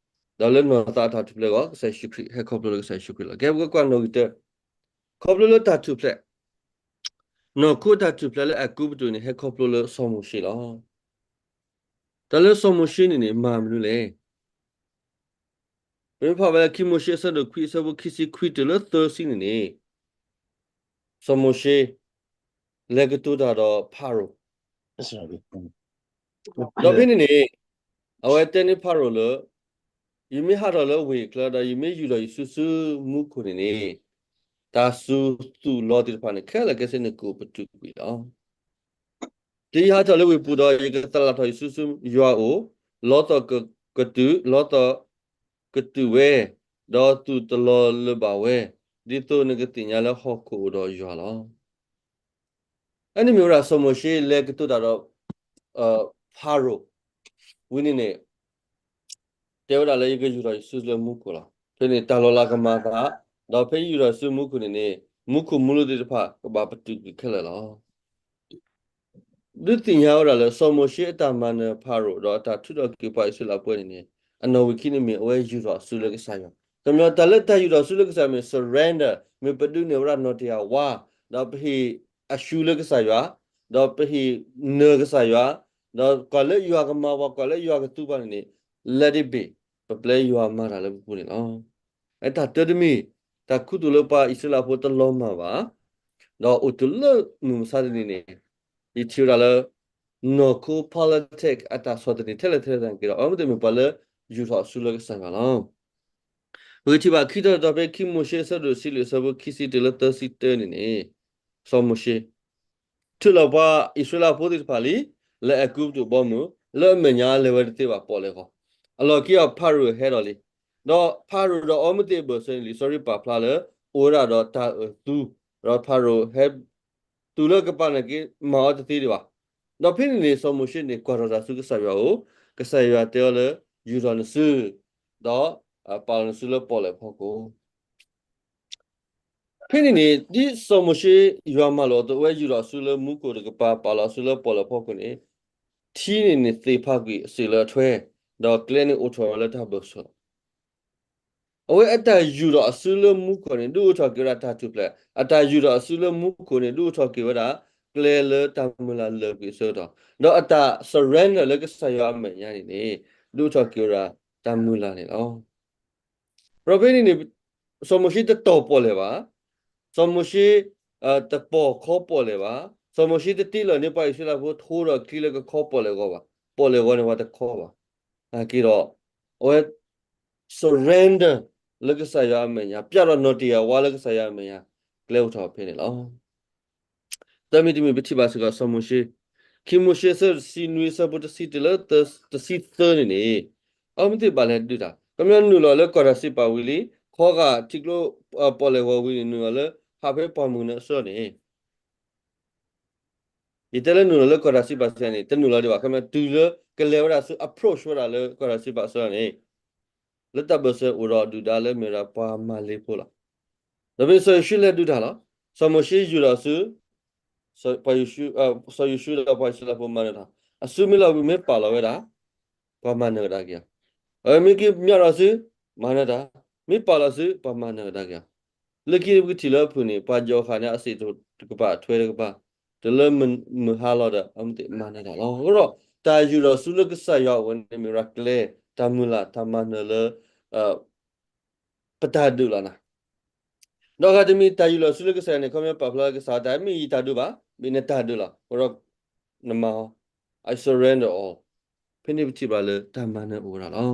ဒီးလၢနီၢ်သးအတၢ်ထူၣ်ဖျဲးအဂီၢ် ကစၢ်ယ့ၣ်ၡူးခရံာ် ဟဲခီဖျိလၢကစၢ်ယ့ၣ်ၡူးခရံာ်လီၤ. ကဲ ပကကွၢ်နီၣ်ဂံၢ်တၢ, ခီဖျိလၢတၢ်ထူၣ်ဖျဲး, နီၢ်ခိတၢ်ထူၣ်ဖျဲးလၢအဲၤကူပတူးန့ၣ် ဟဲခီဖျိလၢစီၤမိၤၡ့လီၤ. တၢ်လၢစီၤမိၤၡ့န့ၣ်န့ၣ် မၤမနုၤလဲၣ်. ပမ့ၢ်ဖးဝဲလၢခံမိၤၡ့အဆၢဒိၣ်ခွံအဆၢဖိခံဆံခွံတုၤလၢသၢဆံန့ၣ်န့ၣ်, စီၤမိၤၡ့ လဲၤကတိၤတၢ်ဒီးဖၤရိၤ, ဒီးဖဲန့ၣ်န့ၣ် အဝဲတဲန့ၢ်ဖၤရိၤလၢ ယမ့ၢ်ဟးထီၣ်လၢဝ့ၢ်အကျါဒီး ယမ့ၢ်ယူာ်ထီၣ်ယစုဆူမူခိၣ်န့ၣ်န့ၣ်, တၢ်စူၤသူၣ်လီၤသ့ၣ်တဖၣ်န့ၣ် ခဲလၢာ်ခဲဆ့န့ၣ် ကအိၣ်ပတုာ်ကွံာ်လီၤ. တုၤယဟးထီၣ်လၢဝ့ၢ်ပူၤဒီး ယကသးလီၤထီၣ်ယစုဆူယွၤအအိၣ်, လီသီၣ်ကတုာ်, လီသီၣ်ကတုာ်ဝဲ, ဒီးသူၣ်တလီၤလၢၤဘၣ်ဝဲ, ဒ်သိးနကသ့ၣ်ညါလၢဟီၣ်ခိၣ်အိၣ်ဒီးယွၤလီၤ. အန့ၣ်မ့ၢ်ဝဲဒၣ်စီၤမိၤၡ့လဲၤကတိၤတၢ်ဒီး ဖၤရိၤ, ဝံၤန့ၣ်န့ၣ် တဲဝဲဒၣ်လၢယကယူာ်ထီၣ်ယစုလၢမူခိၣ်လီၤ. ဖဲန့ၣ်တၢ်လီၤလးကမၤသး, ဒီးဖဲယယူာ်ထီၣ်ယစုမူခိၣ်န့ၣ်န့ၣ် မူခိၣ်မူလၢသ့ၣ်တဖၣ်ကဘၣ်ပတုာ်ကွံာ်ခဲလၢာ်လီၤ. ဒုးသ့ၣ်ညါဝဲဒၣ်လၢ စီၤမိၤၡ့အတၢ်မၤနၢၤဖၤရိၤ ဒီးအတၢ်ထုးထီၣ်က့ၤပှၤအံၣ်စရ့လးဖိန့ၣ်န့ၣ် အနီၣ်ဝံာ်ခံန့ၣ်မ့ၢ်အဝဲယူာ်ထီၣ်အစုလၢကစၢ်ယွၤ. ကညီတၢ်လၢတၢ်ယူာ်ထီၣ်အစုလၢကစၢ်မ့ၢ် surrender မ့ၢ်ပဒုးနဲၣ်ဝဲဒၣ်နီၢ်တယၢ်ဝါ, ဒီးပဟ့ၣ်အၡူလၢကစၢ်ယွၤ, ဒီးပဟ့ၣ်နၢၤကစၢ်ယွၤ, ဒီးကွၢ်လၢယွၤကမၤပှၤ, ကွၢ်လၢယွၤကသူပှၤန့ၣ်န့ၣ် let it be, ပပျဲယွၤမၤတၢ်လၢပပူၤန့ၣ်လီၤ. တၢ်တၢတမံၤ, တၢ်ခူသူၣ်လၢပှၤအံၣ်စရ့လးဖိတလီၤမၢ်ဘၣ်, ဒီးအိၣ်တုၤလၢမုၢ်မဆါတနံၤန့ၣ်, ယထံၣ်ဝဲဒၣ်လၢ နီၢ်ခိ politics အတၢ်ဆီၣ်သနံးထဲလဲၣ်ထဲလဲၣ်သနာ်က့ဒီး အဝဲမ့ၢ်တမ့ၢ်ပှၤလၢယူာ်ထီၣ်အစုလၢကစၢ်ယွၤလီၤ. ပကထံၣ်ဘၣ်ခံတီၤတီၤဖဲခံမိၤၡ့အဆၢဒိၣ်တဆံလွံၢ်အဆၢဖိခံဆံတုၤလၢသၢဆံတၢန့ၣ်န့ၣ်, စီၤမိၤၡ့ ထုးလီၤပှၤအံၣ်စရ့လးဖိသ့ၣ်တဖၣ်လံ, လၢအဲၤကူပတူးအဘီအမုၢ်, လၢအမဲာ်ညါလဲၤဝဲတသ့ဘၣ် ပီၣ်လဲၣ်ဃီ, အလီၢ်ခံအီၤဖၤရိၤဟဲဒီးလံ. ဒီးဖၤရိၤဒီးအီၤမ့ၢ်သ့ၣ်အဘၢၣ်စၢၤန့ၣ် လံာ်စီဆှံပာ်ဖျါလၢ အိၣ်ဝဲဒၣ်ဒီးတၢ်အၢၣ်သူ, ဒီးဖၤရိၤဟဲ သူၣ်လၢကပၤနာ်က့ မၤအီၤတသ့ဒံးဘၣ်. ဒီးဖဲန့ၣ်န့ၣ် စီၤမိၤၡ့န့ၣ် ကွၢ်ထီၣ်တၢ်ဆူကစၢ်ယွၤအအိၣ်, ကစၢ်ယွၤတဲအီၤလၢ ယူာ်ထီၣ်နစု, ဒီးပာ်လီၤနစုလၢပီၣ်လဲၣ်ဖီခိၣ် ဖဲန့ၣ်န့ၣ် ဒ်စီၤမိၤၡ့ ယွၤမၤလိာ်အသိး အဝဲယူာ်ထီၣ်အစုလၢမူခိၣ်တကပၤ ပာ်လီၤအစုလၢပီၣ်လဲၣ်ဖီခိၣ်န့ၣ်, ထံန့ၣ်န့ၣ်သ့ၣ်ဖးကွံာ်အစ့ၢ်လၢအထွဲ, ဒီးကျဲန့ၣ်အိၣ်ထီၣ်ဝဲလၢတၢ်ဘၢၣ်စၢၤလီၤ. အဝဲအတၢ်ယူာ်ထီၣ်အစုလၢမူခိၣ်န့ၣ် ဒုးအိၣ်ထီၣ်က့ၤဝဲဒၣ်တၢ်ထူၣ်ဖျဲး, အတၢ်ယူာ်ထီၣ်အစုလၢမူခိၣ်န့ၣ် ဒုးအိၣ်ထီၣ်က့ၤဝဲဒၣ် ကျဲလၢတၢ်မုၢ်လၢ်လၢာ်ကွံာ်အဆၢကတီၢ်, ဒီးအတၢ် surrender လၢကစၢ်ယွၤအမဲာ်ညါန့ၣ်န့ၣ် ဒုးအိၣ်ထီၣ်က့ၤဝဲဒၣ်တၢ်မုၢ်လၢ်န့ၣ်လီၤ. ဒီးဖဲန့ၣ်န့ၣ် စီၤမိၤၡ့တတီၢ်ပီၣ်လဲၣ်ဘၣ်, စီၤမိၤၡ့ တပိာ်ခီပီၣ်လဲၣ်ဘၣ်, စီၤမိၤၡ့တတ့လီၤန့ၢ်ပှၤအံၣ်စရ့လးဖိထိဒီးချံလၢကခီပီၣ်လဲၣ်အဂီၢ်ဘၣ်, ပီၣ်လဲၣ်အဂီၢ်န့ၣ် ပှၤတခီဘၣ်. နာ်က့ဒီး အဝဲ surrender လၢကစၢ်ယွၤအမဲာ်ညါ, ပျဲဒီးနီၣ်တ့ၢ်အဝါလၢကစၢ်ယွၤအမဲာ်ညါ, ကျဲအိၣ်ထီၣ်ဖဲန့ၣ်လီၤ. သၢမံၤတမံၤ ပထံၣ်ဘၣ်စ့ၢ်ကီးစီၤမိၤၡ့, ခံမိၤၡ့အဆၢတဆံနွံ အဆၢဖိတဆံတုၤလၢတဆံသၢန့ၣ်န့ၣ်, အဝဲသ့ၣ်ဘၣ်လဲၤဒုးတၢ်, ခီပညီနုာ်လီၤလၢကီၢ်တၢ်စံးပာ်ဝံၤလံ, ခီဂာ်ထံကျိ ပီၣ်လဲၣ်ဂီၤဝံၤန့ၣ် နုာ်လီၤလၢဟးဖဲပှၢ်မုၢ်နၤအဆၢန့ၣ် ယတဲလၢနုာ်လီၤလၢကီၢ်တၢ်စံးပာ်စ့ၢ်န့ၣ် တနုာ်လီၤဒံးဘၣ်, ခီပညီတုၤလၢကလဲၤဝဲဒၣ်ဆူ approach ဝဲဒၣ်လၢကီၢ်တၢ်စံးပာ်စ့ၢ်န့ၣ်, လၢတၢ်ဘၢၣ်စၢၤအိၣ်ဒီးဒုၣ်ဒါလၢမ့ၢ်ဝဲဒၣ်ပှၤမၤလ့ဖိလီၤ. ဒီးဖဲစီၤယိၤၡူလဲၤဒုးတၢ်လီၤ. စီၤမိၤၡ့ယူၢ်ဒီးဆူ စီၤယိၤၡူ, စီၤယိၤၡူဒီးပှၤအံၣ်စရ့လးဖိမၤနၢၤတၢ်, အစုမ့ၢ်လီၤဝံၤမ့ၢ်ပာ်လီၤဝဲဒၣ် ပှၤမၤနၢၤကဒါက့ၤအီၤ, အဝဲမ့ၢ်က့ၤမၠီၣ်ဒီးဆူ မၤနၢၤတၢ်, မ့ၢ်ပာ်လီၤဆူ ပှၤမၤနၢၤကဒါက့ၤအီၤ, လၢခံပကထံၣ်လၢအဖုၣ်န့ၣ် ပှၤယီၤဃာ်န့ၣ် အစ့ၣ်တကပၤအထွဲတကပၤ, တုၤလၢမုၢ်ဟါလီၤဒီး အဝဲသ့ၣ်မၤနၢၤတၢ်လီၤ. အဃိဒီး တၢ်ယူၢ်လီၤဆူလၢကစၢ်ယွၤအအိၣ်န့ၣ် မ့ၢ်ဝဲဒၣ်ကျဲ တၢ်မုၢ်လၢ် တၢ်မၤနၢၤလၢ ပတၢ်ဒုးလီၤနၤ. ဒီးဂၤတမံၤ တၢ်ယူၢ်လီၤဆူလၢကစၢ်ယွၤန့ၣ် ခီပညီပာ်ဖျါလၢကစၢ်ယွၤ တၢ်မ့ၢ်ယတၢ်ဒုးဘၣ်, မ့ၢ်နတၢ်ဒုးလီၤ. အဃိဒီး နမၤအီၤ, I surrender all. ဖဲန့ၣ်ပထံၣ်ဘၣ်လၢတၢ်မၤနၢၤအိၣ်ဝဲဒၣ်လီၤ.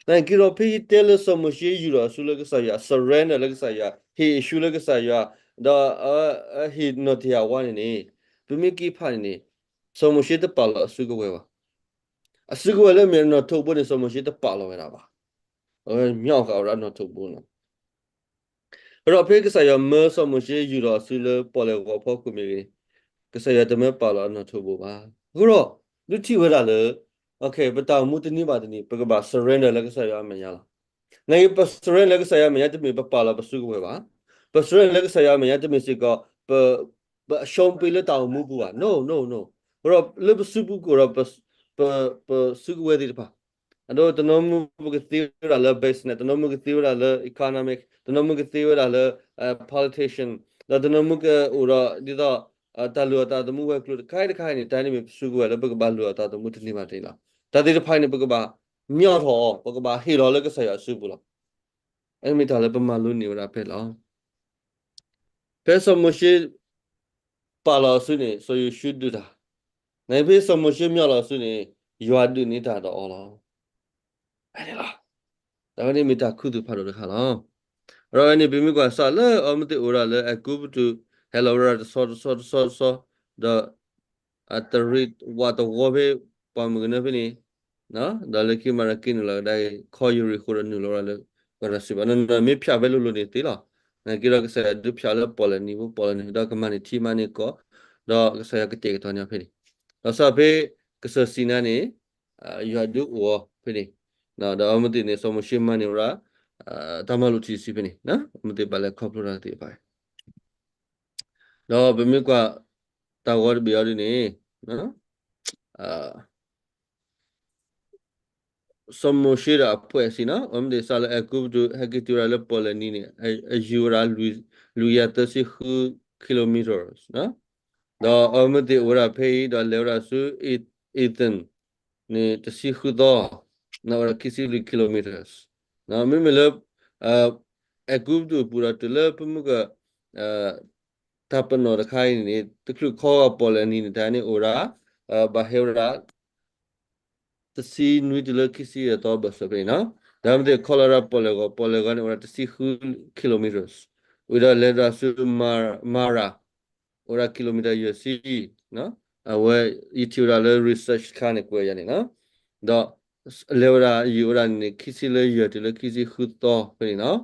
နာ်က့ဒီးဖဲယတဲလၢစီၤမိၤၡ့ယူၢ်ဒီးဆူလၢကစၢ်ယွၤ, surrender လၢကစၢ်ယွၤ, ဟ့ၣ်အ့ၣ်ၡူလၢကစၢ်ယွၤ, ဒီးဟ့ၣ်နီၣ်တ့ၢ်အဝါန့ၣ်န့ၣ်, ပမ့ၢ်က့ၤဖးန့ၣ်န့ၣ်, စီၤမိၤၡ့တပာ်လီၤအစုကဝဲၤဘၣ်. အစုကဝဲၤလၢမ့ၢ်အနီၣ်ထိးဘိန့ၣ် စီၤမိၤၡ့တပာ်လီၤဝဲဒၣ်ဘၣ်. အဝဲမၠီၣ်ဃာ်ဝဲဒၣ်နီၣ်ထိးဘိန့ၣ် ဒီးဖဲကစၢ်ယွၤမၢစီၤမိၤၡ့ယူၢ်ဒီးအစုလၢပီၣ်လဲၣ်ဂီၤဖီခိၣ်မ့ၢ်ဂ့ၤ, ကစၢ်ယွၤတမၢပာ်လီၤအနီၣ်ထိးဘိဘၣ်. အဃိဒီး ဒုးထံၣ်ဝဲဒၣ်လၢ ပတၢ်အိၣ်မူတနံၤဘၣ်တနံၤ ပကဘၣ် surrender လၢကစၢ်ယွၤအမဲာ်ညါလီၤ. နာ်က့ပ surrender လၢကစၢ်ယွၤအမဲာ်ညါ တမ့ၢ်ပပာ်လီၤပစုကဝဲၤဘၣ်. ပ surrender လၢကစၢ်ယွၤအမဲာ်ညါ တမ့ၢ်စ့ၢ်ကီး ပ ပအရှုံးပေးလၢတၢ်အိၣ်မူပူၤဘၣ်. No, no, no. အဃိဒီးလၢပစုပူၤကအိၣ်ဒီး ပ ပစုကဝဲၤသ့ၣ်တဖၣ် အဒိ တနီၤမုၢ်ကသ့ဝဲဒၣ်လၢ business, တနီၤမုၢ်ကသ့ဝဲဒၣ်လၢ economic, တနီၤမုၢ်ကသ့ဝဲဒၣ်လၢ politician, ဒီးတနီၤမုၢ်ကအိၣ်ဒီးဒ်သိး တၢ်လုၢ်အီၣ်သးသမူဝဲၤကျိၤတခါအံၤတခါအံၤန့ၣ် တၢ်န့ၣ်မ့ၢ်ပစုကဝဲၤလၢပကဘၣ်လုၢ်အီၣ်သးသမူတနံၤဘၣ်တနံၤလီၤ. တၢ်သ့ၣ်တဖၣ်အံၤန့ၣ် ပကဘၣ်မၠီၣ်ထီၣ်အီၤ, ပကဘၣ်ဟ့ၣ်လီၤလၢကစၢ်ယွၤအစုပူၤလီၤ. အမ့ၢ်တၢ်လၢပမၤလိန့ၢ်ဝဲဒၣ်ဖဲလီၤ. ဖဲစီၤမိၤၡ့ပာ်လီၤအစုန့ၣ် စီၤယိၤၡူဒုးတၢ်, နာ်က့ဖဲစီၤမိၤၡ့မၠီၣ်လီၤအစုန့ၣ် ယွၤဒုးန့ၢ်တၢ်ဒီးအီၤလီၤ. ဖဲန့ၣ်လီၤ. တၢ်ဝဲန့ၣ်မ့ၢ်တၢ်ခူသူၣ်ဖးဒိၣ်တခါလီၤ. ဒီးဝဲန့ၣ် ပမ့ၢ်ကွၢ်စးလၢအဝဲသ့ၣ်အိၣ်ဝဲဒၣ်လၢအဲၤကူပတူး ဟဲလီၤဝဲဒၣ်တဆီတဆီတဆီတဆီ, ဒီး အတရံးဝးတဝီဖဲ ပှၢ်မုၢ်ကနၢဖဲန့ၣ်, ဒီးလၢခံမးဒီးက့ၤနုာ်လီၤကဒါက့ၤ ခီယရံၣ်ဃိးဒီးနုာ်လီၤဝဲဒၣ်လၢ ကီၢ်တၢ်စံးပာ် နမ့ၢ်ဖျါဖဲလိၤလိၤန့ၣ်သ့လီၤ. နာ်က့ဒီးကစၢ်ယွၤဒုးဖျါလၢပီၣ်လဲၣ်နံၤဖိ ပီၣ်လဲၣ်နံၤ ဒီးကမၤန့ၢ်ထံမၤန့ၢ်ကီၢ်, ဒီးကစၢ်ယွၤကတဲာ်ကတီၤန့ၢ်အီၤဖဲန့ၣ်, ဒီးစးဖဲကစၢၢ်စံၤနါန့ၣ် ယွၤဒုးအိၣ်အီၤဖဲန့ၣ်, ဒီးအဝဲသ့ၣ်န့ၣ် စီၤမိၤၡ့မၤန့ၢ်ဝဲဒၣ် တၢ်မၤလိာ်ထံဆံဖဲန့ၣ်, အဝဲသ့ၣ်ဘၣ်လဲၤခီဖျိတၢ်သ့ၣ်တဖၣ် ဒီးပမ့ၢ်ကွၢ် တၢ်ဂီၤတဘ့ၣ်အံၤဒ်န့ၣ်, စီၤမိၤၡ့ဒီးအဖှဲးစံးနီၤ, အဝဲသ့ၣ်စးလၢအဲၤကူပတူး ဟဲက့ၤတုၤဝဲဒၣ်လၢပီၣ်လဲၣ်နံၤန့ၣ် အယံၤဝဲဒၣ် လွံၢ်ကယၤသၢဆံဃု kilometers, ဒီးအဝဲသ့ၣ်အိၣ်ဝဲဒၣ်ဖဲအံၤ ဒီးလဲၤဝဲဒၣ်ဆူ Etham န့ၣ် တဆံဃုသီ, န့ၣ်အိၣ်ဝဲဒၣ်ခံဆံလွံၢ် kilometers, မ့မ့ၢ်လၢ အဲၤကူပတူးအပူၤဒီးတုၤလၢပမုၢ်က တၢ်ပနီၣ်တခါအံၤန့ၣ် တချုးခီဂာ်ပီၣ်လဲၣ်နံၤန့ၣ် တၢ်န့ၣ်အိၣ်ဝဲဒၣ် ဘၣ်ဟဲဝဲဒၣ် တဆံနွံတုၤလၢခံဆံယဲၢ်သီဘၢၣ်စၢၤဖဲန့ၣ်နီၤ, ဒီးအဝဲသ့ၣ်ခီလီၤဝဲဒၣ်ပီၣ်လဲၣ်ဂီၤ, ပီၣ်လဲၣ်ဂီၤန့ၣ်အိၣ်ဝဲဒၣ်တဆံဃု kilometers, ဝံၤဒီးလဲၤဒၣ်ဆူ Marah, အိၣ်ဝဲဒၣ် kilometer ယဲၢ်ဆံ, အဝဲ ယထံၣ်ဝဲဒၣ်လၢ research တခါန့ၣ်ကွဲးယၤန့ၣ်နီၤ, ဒီးလဲၤဝဲဒၣ်ယံၤဝဲဒၣ်န့ၣ် ခံဆံလၢယဲၢ်တုၤလၢခံဆံဃုသီဖဲန့ၣ်နီၤ,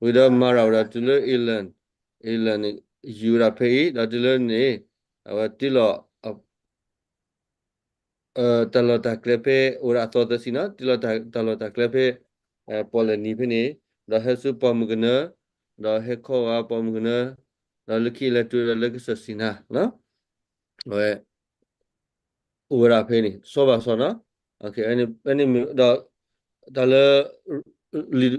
ဝံၤဒီး Marah ဝဲဒၣ်တုၤလၢ Elaine, Elaine န့ၣ် ယံၤဝဲဒၣ်ဖဲအံၤ ဒီးတုၤလၢန့ၣ် အဝဲတ့လီၤ တၢ်လီၢ်တၢ်ကျဲဖဲ အိၣ်ဝဲဒၣ်အသီသၢဆံနီၤ, တ့လီၤတၢ်လီၢ်တၢ်ကျဲဖဲ ပီၣ်လဲၣ်နံၤဖဲန့ၣ်, ဒီးဟဲဆူပှၢ်မုၢ်ကနၢ, ဒီးဟဲခီဂာ်ပှၢ်မုၢ်ကနၢ, ဒီးလၢခံလဲၤတုၤဝဲဒၣ်လၢကစၢၢ်စံၤနါ, အဝဲ အိၣ်ဝဲဒၣ်ဖဲန့ၣ် စီၤဘၣ်စီၤနီၤ, ဒီး တၢ်လၢ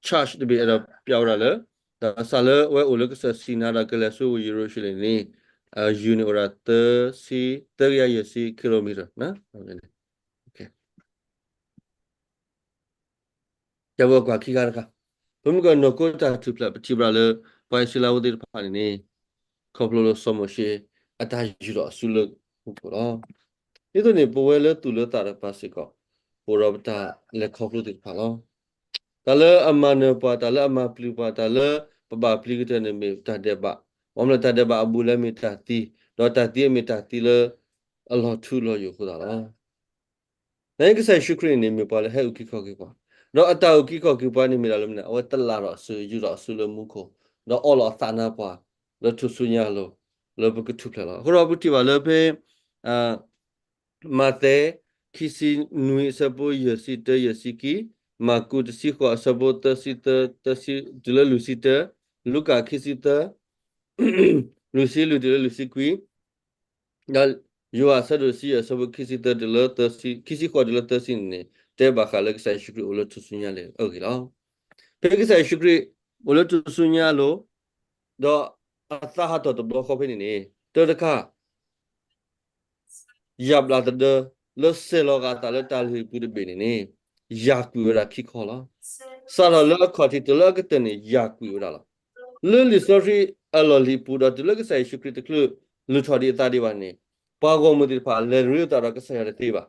charge တဘ့ၣ်အဲၣ်ဒိးပျးဝဲဒၣ်လၢ ဒီးစးလၢအဝဲအိၣ်လၢကစၢၢ်စံၤနါဒီးကလဲၤဆူဝ့ၢ်ယရူၤၡလ့ၣ်န့ၣ် ယုၢ်န့ၣ်အိၣ်ဒၣ်သၢဆံ, သၢကယၤယဲၢ်ဆံ kilometer န့ၣ် ကကွၢ်ခံခါတခါ, ပမ့ၢ်ကွၢ်နီၢ်ခိတၢ်ထူၣ်ဖျဲး ပထံၣ်ဘၣ်လၢ ပှၤအံၣ်စရ့လးဖိသ့ၣ်တဖၣ်န့ၣ်န့ၣ် ခီဖျိလၢစီၤမိၤၡ့ အတၢ်ယူၢ်ထီၣ်အစုလၢမူခိၣ်လီၤ. ဒ်သိးန့ၣ် ပဝဲလၢသူၣ်လၢသးတကပၤစ့ၢ်ကီး ပအိၣ်ဒီးပတၢ်လဲၤခီဖျိသ့ၣ်တဖၣ်လီၤ. တၢ်လၢအမၤနၢၤပှၤ, တၢ်လၢအမၤပျံၤပှၤ, တၢ်လၢပဘၣ်ပျံၤကတၢၢ်န့ၣ်မ့ၢ်တၢ်ဒဲးဘး, ဘၣ်မနုၤတၢ်ဒဲးဘးအဘူးလဲမ့ၢ်တၢ်သံ, ဒီးတၢ်သံအမ့ၢ်တၢ်သံလၢအလီၤထူလီၤယိာ်အဃိသတးလီၤ. နကစၢ်ယ့ၣ်ၡူးခရံာ်န့ၣ် မ့ၢ်ပှၤလၢဟဲအုၣ်က့ၤခီၣ်က့ၤပှၤ, ဒီးအတၢ်အုၣ်က့ၤခီၣ်က့ၤပှၤန့ၣ်မ့ၢ်ဒၣ်လၢမနုၤ, အဝဲတလၢ်ထီၣ်အစု ယူၢ်ထီၣ်အစုလၢမူခိၣ်, ဒီးအီလီၤအသးနါပှၤ လၢထူၣ်စုညါအလိၤ လၢပကထူၣ်ဖျဲးလီၤ. အဃိဒီးပထံၣ်ဘၣ်လၢဖဲ မးသဲ ခံဆံနွံအဆၢဖိယဲၢ်ဆံတၢ ယဲၢ်ဆံခံ, မၢ်ကူးတဆံဃိးအဆၢဖိသၢဆံသၢ သၢဆံတုၤလၢလွံၢ်ဆံတၢ, လူၤကၣ်ခံဆံသၢ လွံၢ်ဆံလွံၢ်တုၤလၢလွံၢ်ဆံခွံ, ဒီးယိၤဟၣ်အဆၢဒိၣ်တဆံယဲၢ်အဆၢဖိခံဆံသၢတုၤလၢ ခံဆံဃိးတုၤလၢသၢဆံန့ၣ်န့ၣ် တဲဘၣ်ဃးလၢကစၢ်ယ့ၣ်ၡူးခရံာ်အိၣ်လၢထူၣ်စုညါလၢအဂ့ၢ်လီၤ. ဖဲကစၢ်ယ့ၣ်ၡူးခရံာ်အိၣ်လၢထူၣ်စုညါအလိၤ, ဒီးအသးဟးထီၣ်တဘျီဃီဖဲန့ၣ်န့ၣ် တၢ်တခါ ယၣ်ဘျးသဒၢ လၢဆဲးလီၤအသးလၢတၢ်လုၢ်ဟံၣ်ပူၤတဘ့ၣ်န့ၣ်န့ၣ် ယၢ်ကွံာ်ဝဲဒၣ်ခံခီလီၤ. စးထီၣ်လၢအခီၣ်ထံးတုၤလၢအကတၢၢ်န့ၣ် ယၢ်ကွံာ်ဝဲဒၣ်လီၤ. လၢလံာ်စီဆှံအလီၢ်လံၤပူၤ ဒီးတုၤလၢကစၢ်ယ့ၣ်ၡူးခရံာ်တချုးလုၢ်ထီၣ်ဒံးအသးဒံးဘၣ်န့ၣ် ပှၤဂီၢ်မုၢ်သ့ၣ်တဖၣ် လဲၤရ့လိာ်သးဒီးကစၢ်ယွၤတသ့ဘၣ်.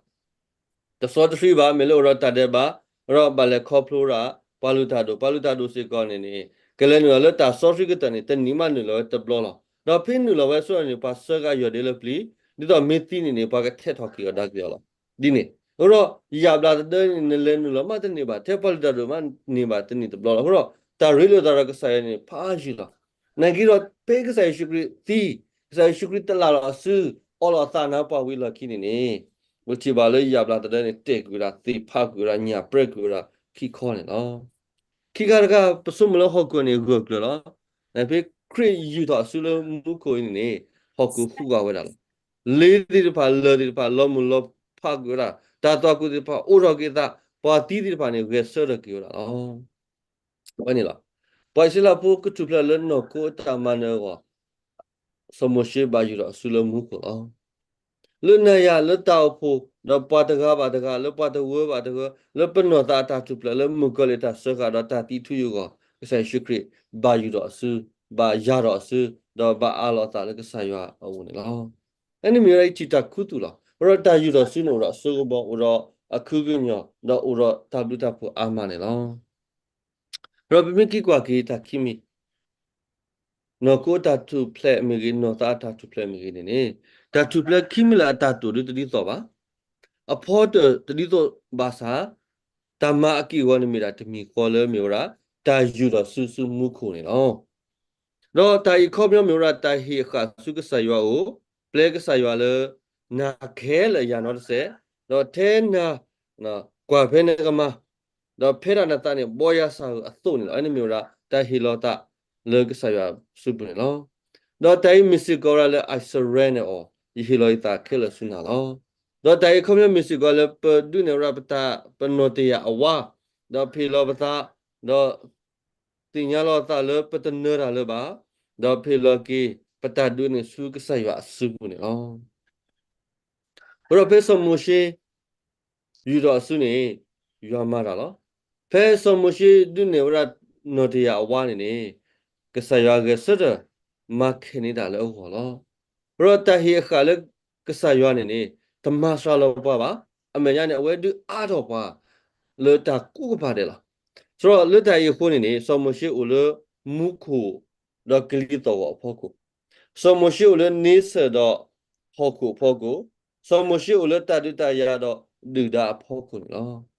တစီတဆှံဘၣ်, မ့ၢ်လၢအိၣ်ဒီးတၢ်ဒဲးဘး, ဒီးဘၣ်လဲၤခီဖျိဒၣ် ပှၤလုၢ်တၢ်ဒိၣ်, ပှၤလုၢ်တၢ်ဒိၣ်စ့ၢ်ကီးန့ၣ်န့ၣ် ကလဲၤနုာ်လီၤလၢတၢ်စီဆှံကတၢၢ်န့ၣ် တနံၤမးနုာ်လီၤဝဲတဘျီလီၤ. ဒီးဖဲနုာ်လီၤဝဲအဆၢကတီၢ်န့ၣ် ပှၤဆှၢကဒါက့ၤအီၤဒ်လၢပျံၤ, ဒ်သိးမ့ၢ်သံန့ၣ်န့ၣ် ပှၤကထဲးထီၣ်က့ၤအီၤဒါက့ၤအီၤလီၤ. ဒ်န့ၣ် အဃိဒီး ယၣ်ဘျးသဒၢန့ၣ် နလဲၤနုာ်လီၤမးတန့ၢ်ဘၣ်, ထဲပှၤလုၢ်တၢ်ဒိၣ်မးန့ၢ်ဘၣ်တန့ၢ်တဘျီလီၤ. အဃိဒီး တၢ်ရ့လိာ်သးဒီးကစၢ်ယွၤန့ၣ် ဖးယံာ်လီၤ. နာ်က့ဒီး ဖဲကစၢ်ယ့ၣ်ၡူးခရံာ်သံ, ကစၢ်ယ့ၣ်ၡူးခရံာ်တလၢ်လီၤအစု အီလီၤအသးနါပှၢ်ဝံၤလီၢ်ခံန့ၣ်န့ၣ် ပထံၣ်ဘၣ်လၢယၣ်ဘျးသဒၢန့ၣ် တဲာ်ကွံာ်ဝဲဒၣ်, သ့ၣ်ဖးကွံာ်ဝဲဒၣ်, ညၣ်ပြဲကွံာ်ဝဲဒၣ်ခံခီန့ၣ်လီၤ. ခံခါတခါ ပဆိကမိၣ်လၢဟီၣ်ခိၣ်န့ၣ်ဂၢၢ်ကျၢၤလီၤ. နာ်က့ဖဲခရံာ်ယူၢ်ထီၣ်အစုလၢမူခိၣ်အံၤန့ၣ်န့ၣ် ဟီၣ်ခိၣ်ဟူးဂဲၤဝဲဒၣ်လီၤ. လ့သ့ၣ်တဖၣ် လၢၢ်သ့ၣ်တဖၣ် လီၤမုၢ်လီၤဖးကွံာ်ဝဲဒၣ်, တၢ်သွၣ်ခိၣ်သ့ၣ်တဖၣ် အိးထီၣ်က့ၤအသး, ပှၤသံသ့ၣ်တဖၣ်န့ၣ် ဂဲၤဆၢထၢၣ်က့ၤဝဲဒၣ်လီၤ. အဝဲန့ၣ်လီၤ. ပှၤအံၣ်စရ့လးဖိကထူၣ်ဖျဲးလၢနီၢ်ခိအတၢ်မၤနၢၤအဂီၢ် စီၤမိၤၡ့ဘၣ်ယူၢ်ထီၣ်အစုလၢမူခိၣ်လီၤ. လၢနၤယၤလၢတၢ်အိၣ်ဖှိၣ် ဒီးပှၤတဂၤဘၣ်တဂၤ လၢပှၤတဝၢဘၣ်တဝၢ လၢပနီၢ်သးအတၢ်ထူၣ်ဖျဲး လၢမုၣ်ကီၤလံၢ်တၢ်စၢဃာ်ဒီးတၢ်သံထူယိာ်အဂီၢ် ကစၢ်ယ့ၣ်ၡူးခရံာ် ဘၣ်ယူၢ်ထီၣ်အစု, ဘၣ်ယၢ်ထီၣ်အစု, ဒီးဘၣ်အးလီၤအသးလၢကစၢ်ယွၤအအိၣ်န့ၣ်လီၤ. အန့ၣ်မ့ၢ်ဝဲဒၣ်ယထံၣ်တၢ်ခူသူၣ်လီၤ. အဃိဒီးတၢ်ယူၢ်ထီၣ်စုန့ၣ်အိၣ်ဒီးအစိကမီၤ အိၣ်ဒီးအခုကညီၤ ဒီးအိၣ်ဒီးတၢ်ဘျုးတၢ်ဖှိၣ်အါမးန့ၣ်လီၤ. ဒီးပမ့ၢ်က့ၤကွၢ်က့ၤတၢ်ခံမံၤ နီၢ်ခိအတၢ်ထူၣ်ဖျဲးမ့ၢ်ဂ့ၤ, နီၢ်သးအတၢ်ထူၣ်ဖျဲးမ့ၢ်ဂ့ၤန့ၣ်န့ၣ်, တၢ်ထူၣ်ဖျဲးခံမံၤလၢအတၢ်တိာ်ဒုတဒ်သိးဘၣ်. အဖီတၢၣ်တဒ်သိးဘၣ်ဆၣ်, တၢ်မၤအက့ၢ်အဂီၤန့ၣ်မ့ၢ်ဒၣ်တမံၤဃီလၢမ့ၢ်ဝဲဒၣ် တၢ်ယူၢ်ထီၣ်စုဆူမူခိၣ်န့ၣ်လီၤ. ဒီးတၢ်အံၤအခီပညီမ့ၢ်ဝဲဒၣ်တၢ်ဟ့ၣ်အဃၣ်ဆူကစၢ်ယွၤအအိၣ်, ပျဲကစၢ်ယွၤလၢ နၤခဲလၢာ်ယၤနီတစဲး, ဒီးထဲနၤ ကွၢ်ဖဲနကမၤ ဒီးဖဲဒၣ်နသးန့ၣ် ဘီယၤစၢ်ဧၢအသိးန့ၣ်လီၤ. အန့ၣ်မ့ၢ်ဝဲဒၣ် တၢ်ဟ့ၣ်လီၤသးလၢကစၢ်ယွၤစုပူၤန့ၣ်လီၤ. ဒီးတၢ်အံၤမ့ၢ်စ့ၢ်ကီးဝဲဒၣ်လၢ I surrender all, ယဟ့ၣ်လီၤယသးခဲလၢာ်ဆူနၤလီၤ. ဒီးတၢ်အံၤအခီပညီမ့ၢ်စ့ၢ်ကီးလၢပဒုးနဲၣ်ဝဲဒၣ်ပတၢ်ပနီၣ်တယာ်အဝါ, ဒီးဟ့ၣ်လီၤပသး, ဒီး သ့ၣ်ညါလီၤသးလၢပတနၢၤတၢ်လၢၤဘၣ်, ဒီးဟ့ၣ်လီၤက့ၤပတၢ်ဒုးန့ၣ်ဆူကစၢ်ယွၤအစုပူၤန့ၣ်လီၤ. အဃိဒီးဖဲစီၤမိၤၡ့ ယူၢ်ထီၣ်အစုန့ၣ် ယွၤမၤတၢ်လီၤ. ဖဲစီၤမိၤၡ့ဒုးနဲၣ်ဝဲဒၣ်နီၣ်တယာ်အဝါန့ၣ်န့ၣ် ကစၢ်ယွၤဂဲၤဆၢထၢၣ်မၤခဲးန့ၢ်တၢ်လၢအဂီၢ်လီၤ. အဃိဒီးတၢ်ဟ့ၣ်အဃၣ်လၢကစၢ်ယွၤန့ၣ်န့ၣ် တမၤစှၤလီၤပှၤဘၣ်. အမဲာ်ညါန့ၣ် အဝဲဒုးအါထီၣ်ပှၤလၢတၢ်ကူကပၤဒဲးလီၤ. ဒီးလၢတၢ်အံၤအဃိန့ၣ်န့ၣ် စီၤမိၤၡ့အိၣ်လၢမူခိၣ်ဒီးကလံၤသီၣ်ဂီၤအဖီခိၣ်, စီၤမိၤၡ့အိၣ်လၢန့ဆၢၣ်ဒီးဟီၣ်ခိၣ်အဖီခိၣ်, စီၤမိၤၡ့အိၣ်လၢတၢ်ဒုးတၢ်ယၤဒီးဒုၣ်ဒါအဖီခိၣ်န့ၣ်လီၤ.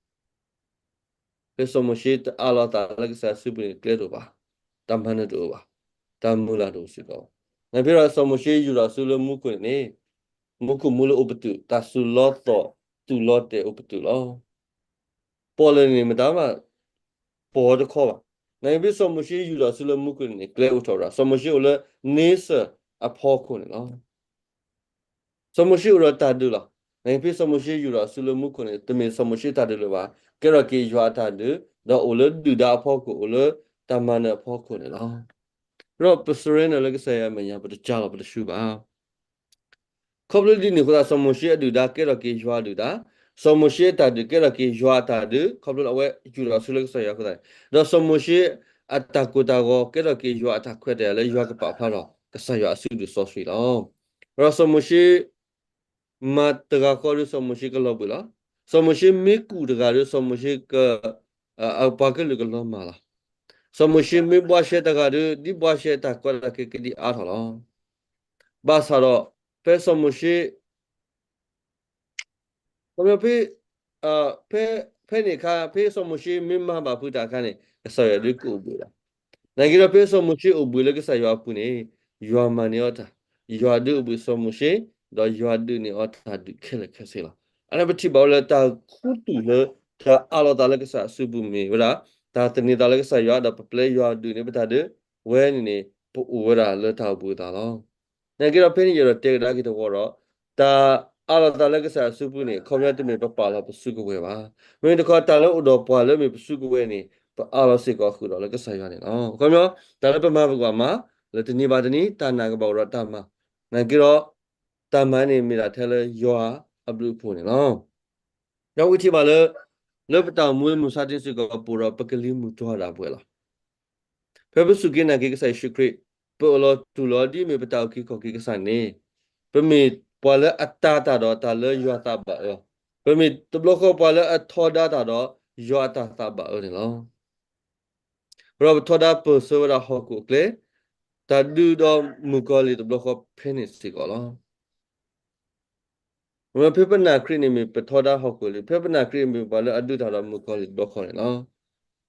ဖဲစီၤမိၤၡ့တအးလီၤသးလၢကစၢ်စုပူၤန့ၣ် ကျဲတအိၣ်ဘၣ်, တၢ်မၤနၢၤတအိၣ်ဘၣ်, တၢ်မုၢ်လၢ်တအိၣ်စ့ၢ်ကီးဘၣ်. နာ်က့ဖဲစီၤမိၤၡ့ယူၢ်ထီၣ်စုလၢမူခိၣ်န့ၣ်န့ၣ် မူခိၣ်မူလၢအိၣ်ပတုာ်, တၢ်စူၤလီသီၣ်တူၢ်လီၤတဲာ်အိၣ်ပတုာ်လီၤ. ပီၣ်လဲၣ်န့ၣ်မတၤမး ပီၣ်တခီဘၣ်. နာ်က့ဖဲစီၤမိၤၡ့ယူၢ်ထီၣ်စုလၢမူခိၣ်န့ၣ်န့ၣ် ကျဲအိၣ်ထီၣ်ဝဲဒၣ်, စီၤမိၤၡ့အိၣ်လၢန့ဆၢၣ်အဖီခိၣ်န့ၣ်လီၤ. စီၤမိၤၡ့အိၣ်ဒီးတၢ်ဒုးလီၤ. နာ်က့ဖဲစီၤမိၤၡ့ယူၢ်ထီၣ်စုလၢမူခိၣ်န့ၣ် တမ့ၢ်စီၤမိၤၡ့တၢ်ဒုးလၢၤဘၣ်, ကဲထီၣ်က့ၤယွၤအတၢ်ဒုး, ဒီးအိၣ်လၢဒုၣ်ဒါအဖီခိၣ်, အိၣ်လၢတၢ်မၤနၢၤအဖီခိၣ်န့ၣ်လီၤ. ဒီးပ surrender လၢကစၢ်ယွၤအမဲာ်ညါ ပတကးလီၤပတဆူဘၣ်. ခီဖျိဒ်န့ၣ်အဃိသတး စီၤမိၤၡ့အဒုၣ်ဒါကဲထီၣ်က့ၤယွၤအဒုၣ်ဒါ, စီၤမိၤၡ့အတၢ်ဒုးကဲထီၣ်က့ၤယွၤအတၢ်ဒုး ခီဖျိလၢအဝဲယူာ်ထီၣ်အစုလၢကစၢ်ယွၤအဃိသတးန့ၣ်, ဒီးစီၤမိၤၡ့အတၢ်ကိၢ်တၢ်ဂီၤကဲထီၣ်က့ၤယွၤအတၢ်ခွဲးတၢ်ယာ်လၢယွၤကပာ်ဖျါထီၣ် ကစၢ်ယွၤအစုဒုၣ်စီဆှံလီၤ. ဒီးစီၤမိၤၡ့ မၤတဂၤဃီဒီး စီၤမိၤၡ့ကလီၤဘှံးလီၤ. စီၤမိၤၡ့မ့ၢ်ကူၣ်တဂၤဒီး စီၤမိၤၡ့က အပှၤကလုာ်ကလီၤမၢ်လီၤ. စီၤမိၤၡ့မ့ၢ်ဘှါရှဲတဂၤဒီး ဒ်ဘှါရှဲတၢ်ကီတၢ်ခဲကဒံအါထီၣ်လီၤ. ဘၣ်ဆၣ်ဒီး ဖဲစီၤမိၤၡ့ ခီဖျိဖဲ ဖဲ ဖဲန့ၣ်အခါ ဖဲစီၤမိၤၡ့မ့ၢ်မၤဘၣ်ဖုးတၢ်အခါန့ၣ် ကစၢ်ယွၤဒုးကအိၣ်ဘှံးဒၣ်. နာ်က့ဒီးဖဲစီၤမိၤၡ့အိၣ်ဘှံးလၢကစၢ်ယွၤအပူၤန့ၣ် ယွၤမၤန့ၢ်အီၤတၢ်, ယွၤဒုးအိၣ်ဘှံးစီၤမိၤၡ့, ဒီးယွၤဒုးန့ၢ်အီၤတၢ်ဒုးခဲလၢာ်ခဲဆ့လီၤ. အန့ၣ်ပထံၣ်ဘၣ်ဝဲလၢတၢ်ခူသူၣ်လၢ တၢ်အးလီၤသးလၢကစၢ်အစုပူၤမ့ၢ်ဝဲဒၣ် တၢ်သန့ၤသးလၢကစၢ်ယွၤ ဒီးပပျဲယွၤဒုးန့ၢ်ပတၢ်ဒုး ဝဲန့ၣ်န့ၣ် ပအိၣ်ဝဲဒၣ်လၢတၢ်အိၣ်ဘှံးအသးလီၤ. နာ်က့ဒီးဖဲန့ၣ်ယအဲၣ်ဒိးတဲကဒါက့ၤတဝီဒီး တၢ်အးလီၤသးလၢကစၢ်အစုပူၤန့ၣ် အခီပညီတမ့ၢ်ပပာ်လီၤပစုကဝဲၤဘၣ်. မ့မ့ၢ်တခီတၢ်လၢအိၣ်ဒီးပှၤလၢမ့ၢ်ပစုကဝဲၤန့ၣ် ပအးလီၤစ့ၢ်ကီးဃုာ်ဒီးလၢကစၢ်ယွၤန့ၣ်လီၤ. အခီပညီ တၢ်လၢပမၤပကဘၣ်မၤ လၢတနံၤဘၣ်တနံၤ တၢ်နာ်ကဘၣ်အိၣ်ဒီးတၢ်မၤ, နာ်က့ဒီး တၢ်မၤန့ၣ်မ့ၢ်ဒၣ်ထဲလၢယွၤအဘျုးအဖှိၣ်န့ၣ်လီၤ. ဒီးဝံထံၣ်ဘၣ်လၢ လၢပတၢ်အိၣ်မူလၢမုၢ်မဆါတနံၤစ့ၢ်ကီး ပအိၣ်ဒီးပကလံၤမုၢ်တွၤဒၣ်ပှဲၤလီၤ. ဖဲပစူၢ်က့ၤနာ်က့ၤကစၢ်ယ့ၣ်ၡူးခရံာ် ပအၢၣ်လီၤတူၢ်လိာ်အီၤဒ်အမ့ၢ်ပတၢ်အုၣ်က့ၤခီၣ်က့ၤကစၢ်န့ၣ် ပမ့ၢ်ပှၤလၢအတၤတၢ်ဒီးတၢ်လၢယွၤသးဘၣ်အၢ, ပမ့ၢ်တဘျီဃီပှၤလၢအထီဒါတၢ်ဒီးယွၤအတၢ်သးဘၣ်အၢန့ၣ်လီၤ. ဒီးပထီဒါပၢၢ်ဆၢဝဲဒၣ်ဟီၣ်ခိၣ်အကျဲ, တၢ်ဒုးဒီးမုၣ်ကီၤလံၢ်တဘျီဃီဖဲန့ၣ်စ့ၢ်ကီးလီၤ. မ့ၢ်ဖဲပနာ်ခရံာ်န့ၣ်မ့ၢ်ပထီဒါဟီၣ်ခိၣ်လံ, ဖဲပနာ်ခရံာ်မ့ၢ်ပှၤလၢအဒုးတၢ်ဒီးမုၣ်ကီၤလံၢ်တဘျီဃီန့ၣ်လီၤ.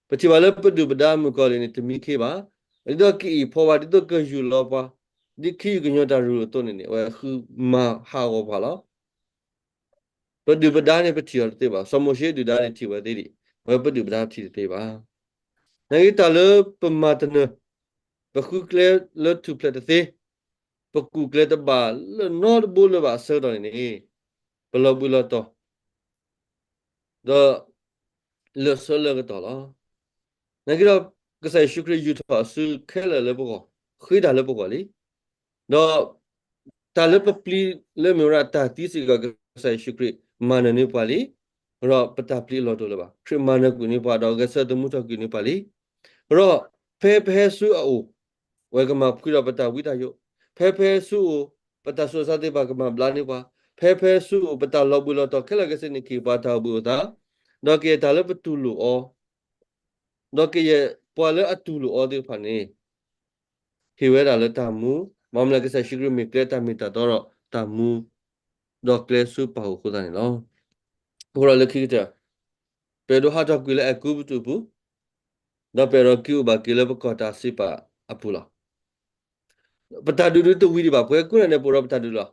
ပထံၣ်ဘၣ်လၢပဒုၣ်ပဒါမုၣ်ကီၤလံၢ်န့ၣ် တမံခ့ဘၣ်. ဒ်သိးကအံၣ်ဖီဝါ ဒ်သိးကယူၢ်လီၤပှၤ, ဒ်ခ့ယုၢ်ကညီၤတၢ်ရူၢ်အသိးန့ၣ်န့ၣ် အဝဲဃုမၤဟးဂီၤပှၤလီၤ. ပဒုၣ်ပဒါန့ၣ်ပထံၣ်အီၤတသ့ဘၣ်. စီၤမိၤၡ့ဒုၣ်ဒါန့ၣ်ထံၣ်ဝဲသ့ဒံး, အဝဲပဒုၣ်ပဒါပထံၣ်တသ့ဘၣ်. နာ်က့တၢ်လၢပမၤတနၢၤ, ပဃုကျဲလၢထူၣ်ဖျဲးတသ့, ပကူၣ်ကျဲတဘၣ်လၢနီတဘိလၢၤဘၣ်အဆၢကတီၢ်န့ၣ်န့ၣ်, ပလီၤဘှံးလီၤတီၤ ဒီးလၢာ်ဆၢလၢာ်ကတီၢ်လီၤ. နာ်က့ဒီး ကစၢ်ယ့ၣ်ၡူးခရံာ်ယူာ်ထီၣ်အစုခဲလၢာ်လၢပဂီၢ်, ဃ့တၢ်လၢပဂီၢ်လံ. ဒီးတၢ်လၢပပျံၤလၢမ့ၢ်ဝဲဒၣ်တၢ်သံစ့ၢ်ကီး ကစၢ်ယ့ၣ်ၡူးခရံာ်မၤနၢၤန့ၢ်ပှၤလံ. ဒီးပတၢ်ပျံၤအလီၢ်တအိၣ်လၢၤဘၣ်. ခရံာ်မၤနၢၤကွံာ်န့ၢ်ပှၤ ဒီးဂဲၤဆၢထၢၣ်သမူထီၣ်ကွံာ်န့ၢ်ပှၤလံ. ဒီးဖဲပဟဲဆူအအိၣ် အဝဲကမၤဖှံဒီးပတၢ်ဝံတၢ်ယိး, ဖဲပဟဲဆူအအိၣ် ပတၢ်ဆူးတၢ်ဆါသ့ၣ်တဖၣ်ကမၤဘျါန့ၢ်ပှၤ, ဖဲပဟဲဆူအအိၣ် ပတၢ်လီၤဘှံးလီၤတီၤခဲလၢာ်ခဲဆ့န့ၣ် ကဟ့ၣ်ပှၤတၢ်အိၣ်ဘှံးအိၣ်သါ, ဒီးကယဲၢ်တၢ်လၢပတူၢ်လိာ်အီၤ, ဒီးကယဲၢ်ပှၤလၢအတူၢ်လိာ်အီၤသ့ၣ်တဖၣ်န့ၣ် ဟ့ၣ်ဝဲဒၣ်လၢတၢ်မူ, ဘၣ်မနုၤကစၢ်ယ့ၣ်ၡူးခရံာ်မ့ၢ်ကျဲတၢ်မ့ၢ်တၢ်တီဒီးတၢ်မူ ဒီးကျဲဆူပၢ်အအိၣ်အဃိသတးန့ၣ်လီၤ. အဃိဒီးလၢခံကတၢၢ် ပအဲၣ်ဒိးဟးထီၣ်ကွံာ်လၢအဲၤကူပတူးအပူၤ, ဒီးပအဲၣ်ဒိးက့ၤအိၣ်ဘၣ်က့ၤလၢပကီၢ်တၢ်စံးပာ်အပူၤလီၤ. ပတၢ်ဒုးဒုးတဝံၤဒံးဘၣ်, ပှၤကိးဂၤဒဲးန့ၣ် ပအိၣ်ဒီးပတၢ်ဒုးလီၤ.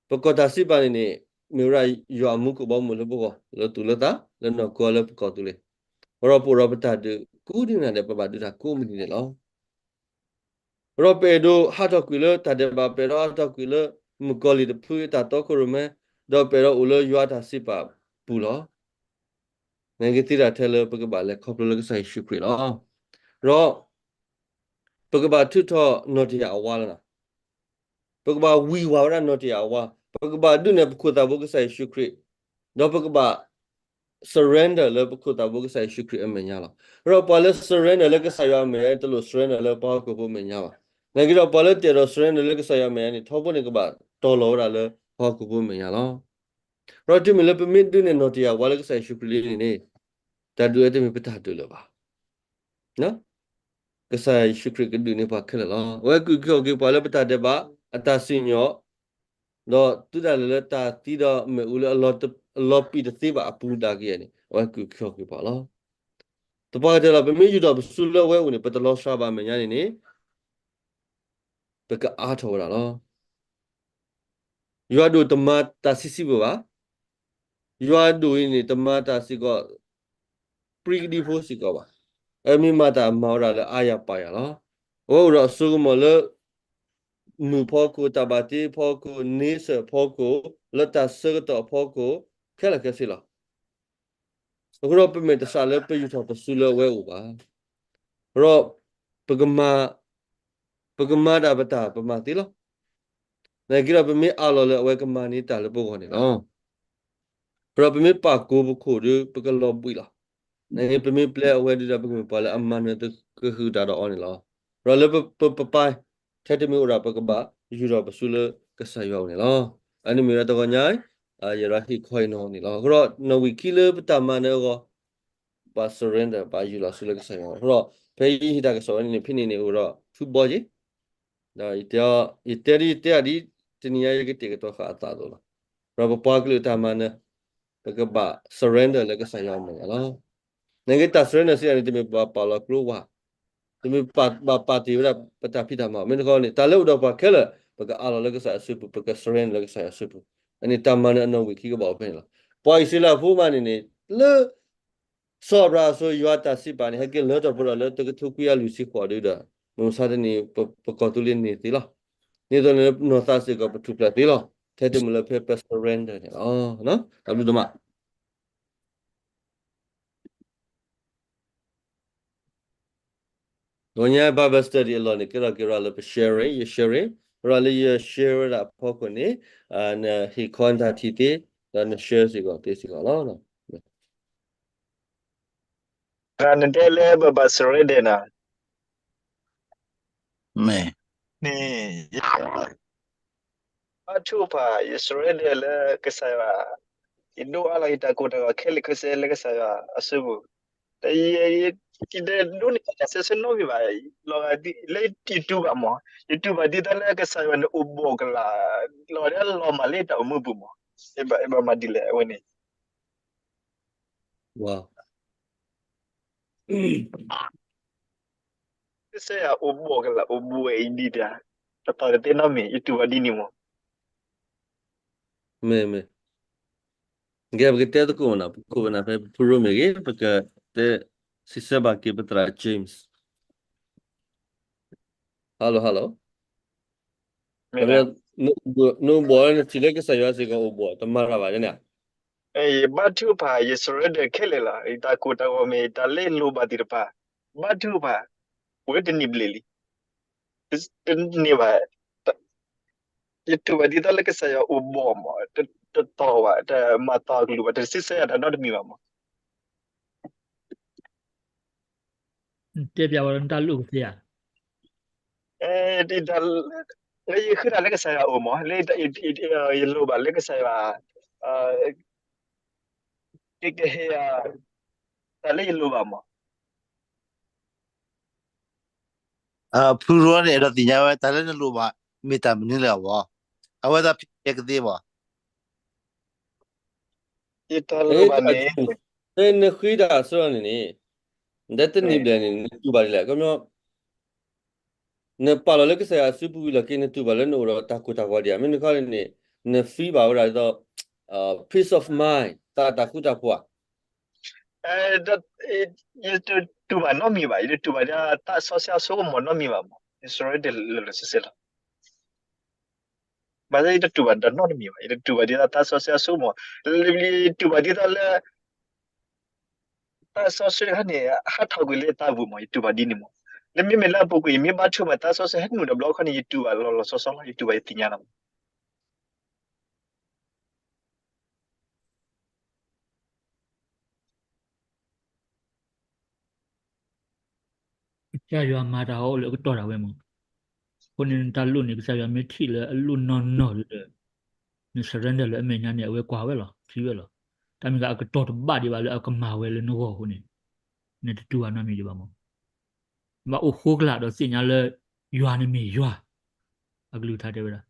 ပကီၢ်တၢ်စံးပာ်န့ၣ်န့ၣ် မ့ၢ်ဝဲဒၣ်ယွၤအမူခိၣ်ဘီမုၢ်လၢပဂီၢ်, လၢသူၣ်လၢသး, လၢနီၢ်ကီၢ်လၢပကီၢ်သူလ့ၤ, ဒီးပအိၣ်ဒီးပတၢ်ဒုးကိးဒံးနၤဒဲး ပဘၣ်ဒုးတၢ်ကိးမုၢ်နံၤဒဲးလီၤ. ဒီးပအဲၣ်ဒိးဟးထီၣ်ကွံာ်လၢတၢ်ဒဲးဘး, ပအဲၣ်ဒိးဟးထီၣ်ကွံာ်လၢ မုၣ်ကီၤလံၢ်တဖုအတၢ်တီခိၣ်ရိၣ်မဲ, ဒီးပအဲၣ်ဒိးအိၣ်လၢယွၤအတၢ်စံးပာ်ပူၤလီၤ. နာ်က့သ့တၢ်ထဲလၢပကဘၣ်လဲၤခီဖျိလၢကစၢ်ယ့ၣ်ၡူးခရံာ်လီၤ. ဒီး ပကဘၣ်ထုးထီၣ်နီၢ်တယၢ်အဝါလီၤ. ပကဘၣ်ဝံၢ်ဝးဝဲဒၣ်နီၢ်တယၢ်အဝါ, ပကဘၣ်ဒုးနဲၣ်ပခိၣ်သးဘိကစၢ်ယ့ၣ်ၡူးခရံာ်, ဒီးပကဘၣ် surrender လၢပခိၣ်သးဘိကစၢ်ယ့ၣ်ၡူးခရံာ်အမဲာ်ညါလီၤ. ဒီးပှၤလၢ surrender လၢကစၢ်ယွၤအမဲာ်ညါန့ၣ် တလိၣ် surrender လၢပှၤဟီၣ်ခိၣ်ဖိအမဲာ်ညါဘၣ်. နာ်က့ဒီးပှၤလၢတအဲၣ်ဒိး surrender လၢကစၢ်ယွၤအမဲာ်ညါန့ၣ် ထီဘိန့ၣ်ကဘၣ်တီၤလီၤဝဲဒၣ်လၢပှၤဟီၣ်ခိၣ်ဖိအမဲာ်ညါလီၤ. ဒီးတုၤမ့ၢ်လၢပမ့ၢ်ဒုးနဲၣ်နီၢ်တယၢ်ဝါလၢကစၢ်ယ့ၣ်ၡူးခရံာ်လံန့ၣ်န့ၣ်, တၢ်ဒုးဝဲတမ့ၢ်ပတၢ်ဒုးလၢၤဘၣ်. ကစၢ်ယ့ၣ်ၡူးခရံာ်ကဒုးန့ၢ်ပှၤခဲလၢာ်လီၤ. အဝဲကုၢ်က့ၤခီၣ်က့ၤပှၤလၢပတၢ်ဒဲးဘး, အတၢ်စံၣ်ညီၣ်, ဒီးတုၤဒၣ်လဲာ်လၢတၢ်သံဒီးမ့ၣ်အူလၢအလီၤပံာ်တသ့ဘၣ်အပူၤဒၣ်ကယဲၢ်န့ၣ် အဝဲကုၢ်က့ၤခီၣ်က့ၤပှၤလီၤ. သပှၢ်ကတၢၢ်လီၤ, ပမ့ၢ်ယူာ်ထီၣ်ပစုလၢအဝဲအိၣ်န့ၣ် ပတလီၤစှၤဘၣ်အမဲာ်ညါန့ၣ်န့ၣ် ပကအါထီၣ်ဝဲဒၣ်လီၤ. ယွၤဒိၣ်တမၤတၢ်ဆံးဆံးဘၣ်ဘၣ်. ယွၤဒိၣ်အံၤန့ၣ် တမၤတၢ်စ့ၢ်ကီး ပြံကဒံဖိစ့ၢ်ကီးဘၣ်. အမ့ၢ်မၤတၢ်မၤဝဲဒၣ်လၢအါယၤပာ်ယၤလီၤ. အဝဲအိၣ်ဒီးအစိကမီၤလၢ မုၢ်ဖီခိၣ်, တၢ်ဘၣ်တ့ဖီခိၣ်, န့ဆၢၣ်ဖီခိၣ်, လၢတၢ်ဆၢကတီၢ်ဖီခိၣ် ခဲလၢာ်ခဲဆ့လီၤ. အဃိဒီးပမ့ၢ်တစးလၢပယူာ်ထီၣ်ပစုလၢအဝဲအိၣ်ဘၣ်. ဒီးပကမၤ, ပကမၤဒၣ်ပတၢ်ပမၤသ့လီၤ. နာ်က့ဒီး ပမ့ၢ်အးလီၤလၢအဝဲကမၤန့ၢ်တၢ်လၢပဂီၢ်န့ၣ်လီၤ. ဒီးပမ့ၢ်ပာ်ကိးပခိၣ်ဒီး ပကလီၤဘှံးလီၤ. နာ်က့ ပမ့ၢ်ပျဲအဝဲဒုးဒီး ပကမ့ၢ်ပှၤလၢအမၤနၢၤကဟုၣ်တၢ်ဒီးအီၤန့ၣ်လီၤ. ဒီးလၢပပပၢ် ထဲတမံၤအိၣ်ဒၣ် ပကဘၣ်ယူၢ်ထီၣ်ပစုလၢကစၢ်ယွၤအအိၣ်န့ၣ်လီၤ. အန့ၣ်မ့ၢ်ဝဲဒၣ်တဂီၤညါ ယရၤဟ့ၣ်ခီအံၤနီၢ်န့ၣ်လီၤ. အဃိဒီး နီၢ်ဝံာ်ခံလၢပတၢ်မၤနၢၤအဂီၢ် ပှၤ surrender ပှၤယူၢ်လီၤစုလၢကစၢ်ယွၤအအိၣ်. အဃိဒီး ဖဲယဟ့ၣ်တၢ်ကစီၣ်ဝဲန့ၣ်န့ၣ် ဖဲန့ၣ်န့ၣ်အိၣ်ဒီး ထူဘီယ့ၣ် ဒီး ယတဲ ယတဲဒ် ယတဲဒ် တနံၤညါယကတဲာ်ကတီၤဃာ်အသးအသိးလီၤ. ဒီးပပှၤကလုာ်တၢ်မၤနၢၤ ပကဘၣ် surrender လၢကစၢ်ယွၤအမဲာ်ညါလီၤ. နာ်က့ တၢ် surrender စံးဒ်န့ၣ် တမ့ၢ်ပှၤပာ်လီၤကျိဝါ, တမ့ၢ်ပဘၣ်ပာ်တ့ၢ်ဝဲဒၣ်ပတၢ်ဖံးတၢ်မၤ, မ့ၢ်တခီန့ၣ် တၢ်လၢအိၣ်ဒီးပှၤခဲလၢာ် ပကအးလီၤလၢကစၢ်ယွၤစုပူၤ, ပက surrender လၢကစၢ်ယွၤစုပူၤ. အန့ၣ်တၢ်မၤနၢၤအနီၢ်ဝံာ်ခံကဘၣ်အိၣ်ဖဲန့ၣ်လီၤ. ပှၤအံၣ်စရ့လးဖိမးန့ၣ်န့ၣ် လၢ စီၤအၤဘြၤဟၣ်အစိၤ ယွၤတၢ်စံးပာ်န့ၣ် ဟဲက့ၤလၢထီၣ်ဖိဒီးလၢတကထိခွံကယၤလွံၢ်ဆံဃိးဒုဒီး မုၢ်မဆါတနံၤ ပကီၢ်သူလ့ၤန့ၢ်သ့လီၤ. ဒ်သိးန့ၣ်လၢနီၢ်သးစ့ၢ်ကီးပထူၣ်ဖျဲးသ့လီၤ. ထဲတမုၢ်လၢဖဲပ surrender န့ၣ်လီၤ. တၢ်ဘျုးဒိၣ်မး ဒီးညါ Bible study အလီၢ်န့ၣ် ကဲထီၣ်က့ၤရၤလၢပ sharing, ယ sharing, ရၤလၢယ share ဝဲဒၣ်အဖီခိၣ်န့ၣ် နဟ့ၣ်ခီနတၢ်ထံၣ်သ့, ဒီးန share စ့ၢ်ကီးသ့စ့ၢ်ကီးလီၤ. နတဲလၢပဘၣ် surrender နီၤ, န့ၣ် ဘါထုကဖၣ် ယ surrender လၢကစၢ်ယွၤ, ယဒိအါလီၤယတၢ်ကိၢ်တၢ်ဂီၤခဲလၢာ်ခဲဆ့လၢကစၢ်ယွၤအစုပူၤ, ဒီးယတဒိးန့ၢ်ဘၣ်တၢ်ဆၢဆၢနီတမံၤဘၣ်, လီၤဂာ်လၢယတူၢ်ဘၣ်မး, ယတူၢ်ဘၣ်ဒ်သိးလၢကစၢ်ယွၤန့ၣ်အိၣ်ဘှီၣ်ကလာ်, လီၤဂာ်လီၤမၢ်လၢယတၢ်အိၣ်မူပူၤမး, ယဘၣ်မၤဒ်လဲၣ်အဝဲန့ၣ် ကစၢ်ယွၤအိၣ်ဘှီၣ်ကလာ်အိၣ်ဘှီၣ်ဝဲအံၤဒ်တၢ်, တတီၤတသ့နီတမံၤ ယတူၢ်ဘၣ်ဒ်န့ၣ်မး, မ့ၢ်မ့ၢ်, ကဲ ပကတဲသကိးမနီၤ, ပခိၣ်ပနၢ်ဖဲပဖုရိမ့ၢ်ဂ့ၤ, ပကတဲစံးဆၢဘၣ်က့ၤပသရၣ် James. Hello, hello. နအိၣ်ဘှီၣ်လၢနထံၣ်လၢကစၢ်ယွၤစ့ၢ်ကီးအိၣ်ဘှီၣ် တမၤတၢ်ဘၣ်န့ၣ်, ယဘါထုကဖၣ် ယ surrender ခဲလၢာ်လီၤ. ယတၢ်ကိၢ်တၢ်ဂီၤမ့ၢ် တၢ်လၢယလိၣ်ဘၣ်သ့ၣ်တဖၣ်, ဘါထုကဖၣ် အိၣ်ဝဲတနံၤဘျဲၣ်လံ, တန့ၢ်ဘၣ်, ယတူၢ်ဘၣ်ဒ်သိးလၢကစၢ်ယွၤအိၣ်ဘှီၣ်မး, တတီၤဘၣ်, တမၤသီကလုၢ်ဘၣ်, တစံးဆၢယၤတၢ်နီတမံၤဘၣ်မး. တဲပျးဝဲလၢနတၢ်လိၣ်ကသ့ဧါ, လၢယဃ့တၢ်လၢကစၢ်ယွၤအအိၣ်မး, လၢယလိၣ်ဘၣ်လၢကစၢ်ယွၤ, ကဟ့ၣ်ယၤ တၢ်လၢယလိၣ်ဘၣ်မး. ဖုရိန့ၣ် အဲၣ်ဒိးသ့ၣ်ညါဝဲ တၢ်လၢနလိၣ်ဘၣ် မ့ၢ်တၢ်မနုၤလဲၣ်အဂီၢ်, အဝဲသ့ၣ်ဖံးကသ့ဘၣ်, ယတၢ်လိၣ်ဘၣ်န့ၣ်, နဃ့တၢ်အဆၢန့ၣ်န့ၣ်, နတနံၤဘျဲၣ်န့ၣ် နတူၢ်ဘၣ်ဒ်လဲၣ်, နပာ်လီၤလၢကစၢ်ယွၤအစုပူၤဝံၤလီၢ်ခံ နတူၢ်ဘၣ်လၢနအိၣ်ဒီးတၢ်ကိၢ်တၢ်ဂီၤဒံးဧါ, မ့ၢ်နခီန့ၣ်န့ၣ်, န feel ဘၣ်ဝဲဒၣ်ဒ်သိး peace of mind တၢ်တၢ်ဃူတၢ်ဖိးဧါ. ယတတူၢ်ဘၣ်နီတမံၤဘၣ်, ယတတူၢ်ဘၣ်ဒ်သးစီဆှံအစိကမီၤနီတမံၤဘၣ်မး, ယ surrender လၢာ်လၢာ်ဆ့ဆ့လီၤ. ဘၣ်ဆၣ်ယတတူၢ်ဘၣ်တၢ်နီတမံၤဘၣ်, ယတတူၢ်ဘၣ်ဒ်သးသးစီဆှံအစိကမီၤ, ယတူၢ်ဘၣ်ဒ်သိးလၢ သးစီဆှံတခါန့ၣ် ဟးထီၣ်ကွံာ်လၢယသးပူၤမး, ယတူၢ်ဘၣ်ဒ်န့ၣ်မး. လၢမ့မ့ၢ်လၢအပူၤကွံာ် ယမ့ၢ်ဘါထုကဖၣ် သးစီဆှံဟဲနုာ်ဒီးဘျီခီန့ၣ် ယတူၢ်ဘၣ်လီၤလီၤဆီဆီလီၤ, ယတူၢ်ဘၣ်ယသ့ၣ်ညါလီၤမး. ကစၢ်ယွၤမၤတၢ်အိၣ်လၢအကတီၢ်ဒၣ်ဝဲမး. အဃိန့ၣ် နတၢ်လိၣ်န့ၣ် ကစၢ်ယွၤမ့ၢ်ထံၣ်လၢအလိၣ်နီၢ်နီၢ်ဒီး န surrender လၢအမဲာ်ညါန့ၣ် အဝဲကွၢ်ဝဲလီၤ, ထံၣ်ဝဲလီၤ. တၢ်မ့ၢ်ဂ့ၤ အကတီၢ်တဘၣ်ဒံးဘၣ်လၢအကမၤဝဲလၢနဂီၢ်အဃိန့ၣ် နတတူၢ်ဘၣ်နီတမံၤဒံးဘၣ်မး. ဘၣ်အိၣ်ဃိကလာ်ဒီးသ့ၣ်ညါလၢ ယွၤန့ၣ်မ့ၢ်ယွၤ, အကလုၢ်ကထါတဲဝဲဒၣ်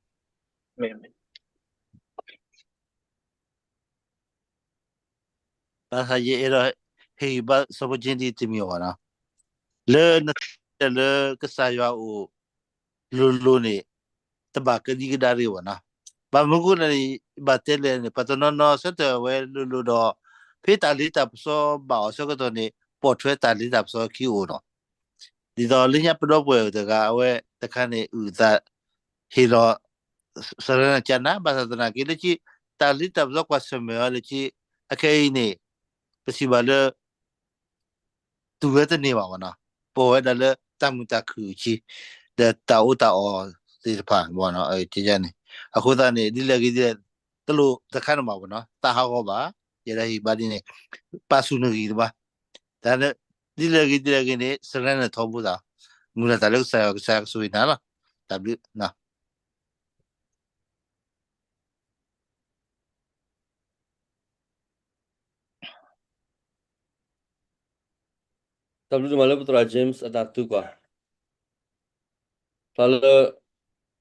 ဘၣ်ဆၣ်ယအဲၣ်ဒိးဟ့ၣ်ဂံၢ်ဘါစီၤဖိကၠ့ဒ်တမံၤအဂီၢ်နီၤ, လၢန surrender လၢကစၢ်ယွၤအအိၣ်လိၤလိၤန့ၣ် တဘၣ်ကဒံကဒါတဂ့ၤဘၣ်နီၤ. ဘၣ်မနုၤအဃိန့ၣ် ဘၣ်တဲလဲၣ်န့ၣ် ပှၤတနီၤနီၤဆၢထၢၣ်ဝဲလိၤလိၤဒီး ဖဲတၢ်လ့တၢ်ပစီဘၣ်အီၤဆၢကတီၢ်န့ၣ် ပိာ်ထွဲတၢ်လ့တၢ်ပစီခံအိၣ်နီၤ. ဒ်သိးလၢညါပဒီပုၢ်ဝဲၢ်တဂၤ အဝဲတခါန့ၣ် အုၣ်သးဟ့ၣ်လီၤ surrender ကနၣ် ဘၣ်ဆၣ်သနာ်က့လၢခံ တၢ်လ့တၢ်ပစီကွၢ်ဆၢၣ်မဲာ်အီၤလၢခံ အခဲအံၤန့ၣ် ပစံးဘၣ်လၢ တူၢ်ဝဲတန့ၢ်ဘၣ်မးနီၤ, ပိာ်ဝဲဒၣ်လၢတၢ်မုာ်တၢ်ခုၣ်အခံ ဒီးတၢ်အီၣ်တၢ်အီသ့ၣ်တဖၣ်မးနီၤ, န့ၣ် အဃိသတးန့ၣ် ဒ်လဲၣ်ဂ့ၤဒ်လဲၣ်, တလိၣ်တခါန့ၣ်ဘၣ်နီၤ, သးဟးဂီၤဘၣ်, ယဲဒၣ်ဟ့ၣ်ဘါဒ်န့ၣ်, ပာ်ဆူၣ်နဂံၢ်တဘၣ်, တၢ်ဒ်လဲၣ်ဂ့ၤဒ်လဲၣ်ဂ့ၤန့ၣ် surrender ထီဘိသး, မုၢ်လၢ်တၢ်လၢကစၢ်ယွၤ ကစၢ်ယွၤကဆိၣ်ဂ့ၤနၤလီၤ. တၢ်ဘျုး တၢ်ဘျုးဒိၣ်မးလၢပသရၣ် James အတၢ်သံကွၢ်, ဖျါလၢ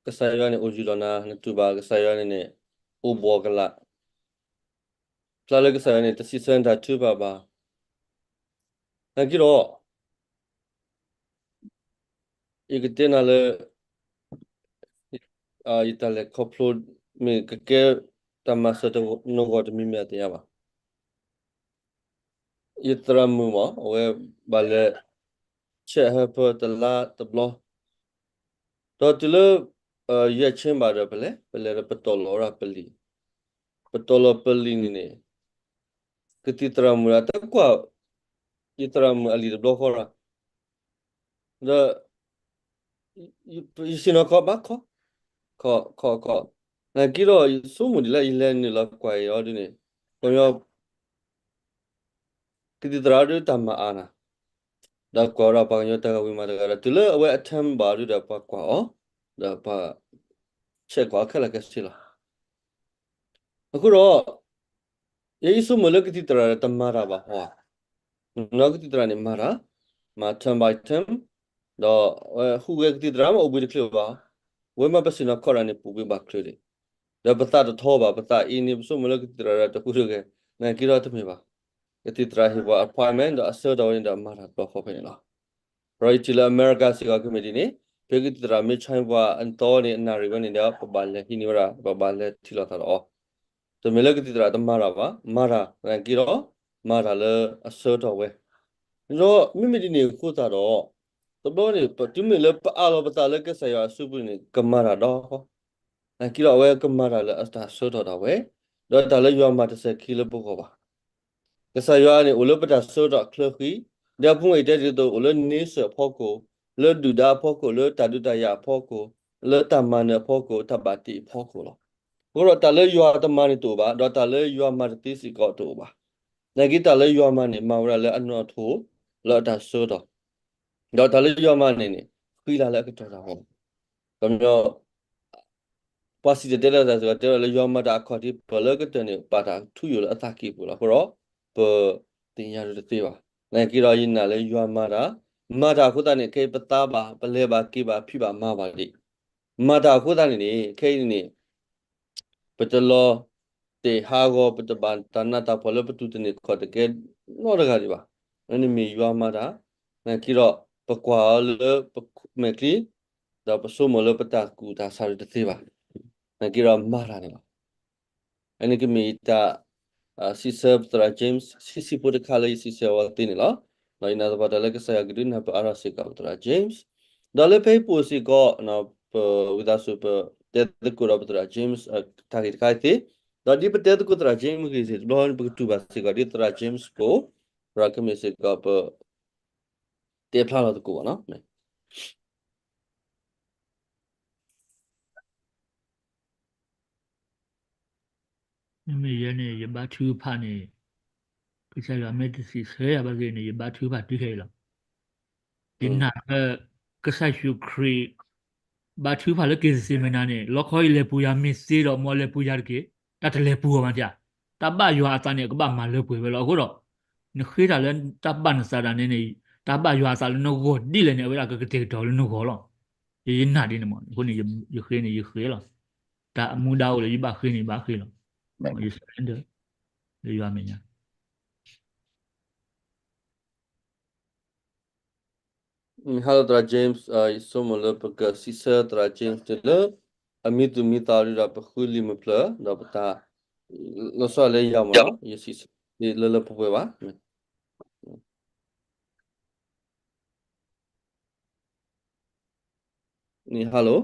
ကစၢ်ယွၤန့ၣ်အိၣ်ယူၢ်ဒီးနၤ, နတူၢ်ဘၣ်ကစၢ်ယွၤန့ၣ်န့ၣ် အိၣ်ဘှီၣ်ကလာ်, ဖျါလၢကစၢ်ယွၤန့ၣ် တစံးဆၢနတၢ်ထုကဖၣ်ဘၣ်. နာ်က့ဒီး ယကတဲနၤလၢ ယတၢ်လဲၤခီဖျိ မ့ၢ်ကကဲတၢ်မၤစၢၤနဂီၢ်တမံၤမ့ၢ်အသ့ၣ်ညါဘၣ်. ယသရၣ်မုၣ်မး အဝဲဘၣ်လဲၤ check ဟၢဖၢတလါတဘျီ, ဒီးတုၤလၢ ယဲၢ်ဆ့ဘၣ်ဒီးပလဲၤ ပလဲၤဒီးပတီၢ်လီၤဝဲဒၣ်ပလံာ်, ပတီၢ်လီၤပလံာ်န့ၣ်န့ၣ် ကသံၣ်သရၣ်မုၣ်ဒီးတကွၢ် ယသရၣ်မုၣ်အလံာ်တဘျီဃီရၣ် ဒီး ယဆ့ၣ်နီၤခီဘၣ်ခီ, ခီခီခီ, နာ်က့ဒီးယဆိကမိၣ်ဒ်လဲၣ် ယလဲၤနုာ်လီၤကွၢ်အီၤဒ်န့ၣ်, ခီပညီ ကသံၣ်သရၣ်ဒုးတၢ်မၤအါနၤ, ဒီးကွၢ်ဝဲဒၣ်ပှၤကညီတဂၤဝံၤမးတဂၤဒီး တုၤလၢအဝဲ attempt ဘၣ်ဒုးဒီးပှၤကွၢ်အီၤ, ဒီးပှၤ check ကွၢ်အီၤခဲလၢာ်ခဲဆ့လီၤ. အဃိဒီး ယဲယဆိကမိၣ်လၢကသံၣ်သရၣ်တမၤတၢ်ဘၣ်ဟီဧါ, နီၢ်ကသံၣ်သရၣ်န့ၣ်မၤတၢ်, မၤ term by term, ဒီးအဝဲဟူးဂဲၤကသံၣ်သရၣ်မ့ၢ်အိၣ်ဘှံးတချုးဘၣ်, ဝဲမ့ၢ်ပဆ့ၣ်နီၤခီတၢ်န့ၣ် ပူၤဘှံးဘၣ်ချုးဒံး, ဒီးပသးတထီဘၣ်, ပသးအံၤန့ၣ် ပဆိကမိၣ်လၢကသံၣ်သရၣ်ဒီးတဟူးတဂဲၤ, နာ်က့ဒီးတမ့ၢ်ဘၣ်, ကသံၣ်သရၣ်ဟ့ၣ်ပှၤ appointment ဒီးအဆၢကတီၢ်ဝဲန့ၣ်ဒီးမၤတၢ်တဘျီဃီဖဲန့ၣ်လီၤ. ဒီးယထံၣ်လၢအမဲရကၤစ့ၢ်ကီးကမ့ၢ်ဒ်န့ၣ်, ဖဲကသံၣ်သရၣ်မ့ၢ်ဆါပှၤအသီန့ၣ် အနၣ်ရံၣ်ဝဲန့ၣ်ဒီး ပဘၣ်လဲၤဟံးန့ၢ်ဝဲဒၣ်, ပဘၣ်လဲၤထံၣ်လိာ်သးဒီးအီၤ, တမ့ၢ်လၢကသံၣ်သရၣ်တမၤတၢ်ဘၣ်, မၤတၢ်, နာ်က့ဒီး မၤတၢ်လၢအဆၢကတီၢ်ဝဲ, ဒီးမ့မ့ၢ်ဒ်န့ၣ်အဃိသတးဒီး တဘျီန့ၣ် တုၤမ့ၢ်လၢပအးလီၤပသးလၢကစၢ်ယွၤအစုပူၤန့ၣ် ကမၤတၢ်ဒီး နာ်က့ဒီးအဝဲကမၤတၢ်လၢအတၢ်ဆၢကတီၢ်ဒၣ်ဝဲ, ဒီးတၢ်လၢယွၤမၤတစဲးခံလၢပဂီၢ်ဘၣ်. ကစၢ်ယွၤန့ၣ် အိၣ်လၢပတၢ်ဆၢကတီၢ်အချၢဃံ, ဒီးအဖိမုၣ်အံၤတဲဒ်သိး အိၣ်လၢန့ဆၢၣ်အဖီခိၣ်, လၢဒုၣ်ဒါအဖီခိၣ်, လၢတၢ်ဒုးတၢ်ယၤအဖီခိၣ်, လၢတၢ်မၤနၢၤအဖီခိၣ်, တၢ်ဘၣ်တ့အဖီခိၣ်လီၤ. အဃိဒီးတၢ်လၢယွၤတမၤန့ၣ်တအိၣ်ဘၣ်, ဒီးတၢ်လၢယွၤမၤတသ့စ့ၢ်ကီးတအိၣ်ဘၣ်. နာ်က့တၢ်လၢယွၤမၤန့ၣ် မၤဝဲဒၣ်လၢအနီၢ်ထိၣ်, လၢအတၢ်ဆၢကတီၢ်, ဒီးတၢ်လၢယွၤမၤန့ၣ်န့ၣ် ဃံလၤလၢအကတီၢ်တၢ်ဃီ, ကညီ ပှၤစံၣ်တဲၤတဲလီၤတၢ်စ့ၢ်ကီး တဲဝဲဒၣ်လၢယွၤမၤတၢ်အခီၣ်ထံး ပၢၢ်လၢကတၢၢ်န့ၣ် ပာ်တၢ်ထူယိာ်လၢအသးကံၢ်ပူၤလီၤ. အဃိဒီး ပသ့ၣ်ညါဒုးတသ့ဘၣ်. နာ်က့ဒီးယနာ်လၢယွၤမၤတၢ်, မၤတၢ်အဃိသတးန့ၣ် ခဲအံၤပသါဘၣ်, ပလဲၤဘၣ်က့ၤဘၣ် ဖံးဘၣ်မၤဘၣ်ဒံး, မၤတၢ်အဃိသတးန့ၣ်န့ၣ် ခဲအံၤန့ၣ် ပတလီၤတဲာ်ဟးဂီၤ ပတဘၣ်တၢ်နးတၢ်ဖှီၣ်လၢပတူၢ်တန့ၢ်ခီၣ်တကဲနီတဂၤဒံးဘၣ်. အန့ၣ်မ့ၢ်ယွၤမၤတၢ်, နာ်က့ဒီး ပကွၢ်အီၤလၢပမဲာ်ချံ, ဒီးပဆိကမိၣ်လၢပတၢ်ကူၣ်တၢ်ဆးဒုးတသ့ဘၣ်. နာ်က့ဒီးမၤတၢ်န့ၣ်လီၤ. အန့ၣ်ကမ့ၢ်ယတၢ် စံးဆၢပသရၣ် James ဆံးဆံးဖိတခါလၢယစံးဆၢအဝဲသ့န့ၣ်လီၤ. ဒီးယနာ်သပှၢ်တၢ်လၢကစၢ်ယွၤကဒုးနၢ်ပၢၢ်အါထီၣ်စ့ၢ်ကီးပသရၣ် James, ဒီးလၢဖဲအံၤပအိၣ်စ့ၢ်ကီး ပဝံသးစူၤပတဲသကိးဒီးပသရၣ် James တၢ်ဂ့ၢ်တခါအံၤသ့, ဒီးဒ်ပတဲသကိးသရၣ် James ဂ့ၢ်စ့ၢ်တဘျီ ပကတူၢ်ဘၣ်စ့ၢ်ကီး ဒ်သရၣ် James ကိး သရၣ်ကမ့ၢ်စ့ၢ်ကီးပ တဲဖျါလီၤသကိးဘၣ်နီၤ. မ့မ့ၢ်ယဲန့ၣ် ယဘါထုကဖၣ်န့ၣ် ကစၢ်ယွၤမ့ၢ်တစံးဆၢယၤဘၣ်သ့ၣ်န့ၣ် ယဘါထုကဖၣ်တုၤခဲအံၤလီၤ. ယနာ်လၢ ကစၢ်ယ့ၣ်ၡူးခရံာ် ဘါထုကဖၣ်လၢက့ၤသစ့မနၤန့ၣ် လီခီအံၤလဲၤပူၤယၤမ့ၢ်သ့ဒီး မ်အလဲၤပူၤယၤတက့ၢ်, တၢ်တလဲၤပူၤအီၤမးတၢ်, တၢ်ဘၣ်ယွၤအသးန့ၣ် အကဘၣ်မၤလၢပှဲၤဝဲလီၤ. အဃိဒီး နဃ့တၢ်လၢတၢ်ဘၣ်နသးဒၣ်န့ၣ်န့ၣ် တၢ်ဘၣ်ယွၤအသးလၢနဂီၢ်ဒ်လဲၣ်န့ၣ် အဝဲဒၣ်ကကတဲာ်ကတီၤလၢနဂီၢ်လီၤ. ယနာ်ဒ်န့ၣ်မး, အဃိန့ၣ် ယဃ့န့ၣ် ယဃ့လီၤ. တၢ်အမူဒါအိၣ်လၢယဘၣ်ဃ့န့ၣ် ယဘၣ်ဃ့လီၤ. ယ surrender လၢယွၤမဲာ်ညါ Hello သရၣ် James, ယဆိကမိၣ်လၢပကစံးဆၢသရၣ် James တုၤလၢ အမံသူၣ်မံသးဒ်ဒီးပဃုလံာ်မုၢ်ဖျၢၣ် ဒီးပတၢ် လီၤဆီလၢယၤမးနီၤ, ယစံးဆၢလၢလၢပှဲၤပှဲၤဘၣ်. န့ၣ် hello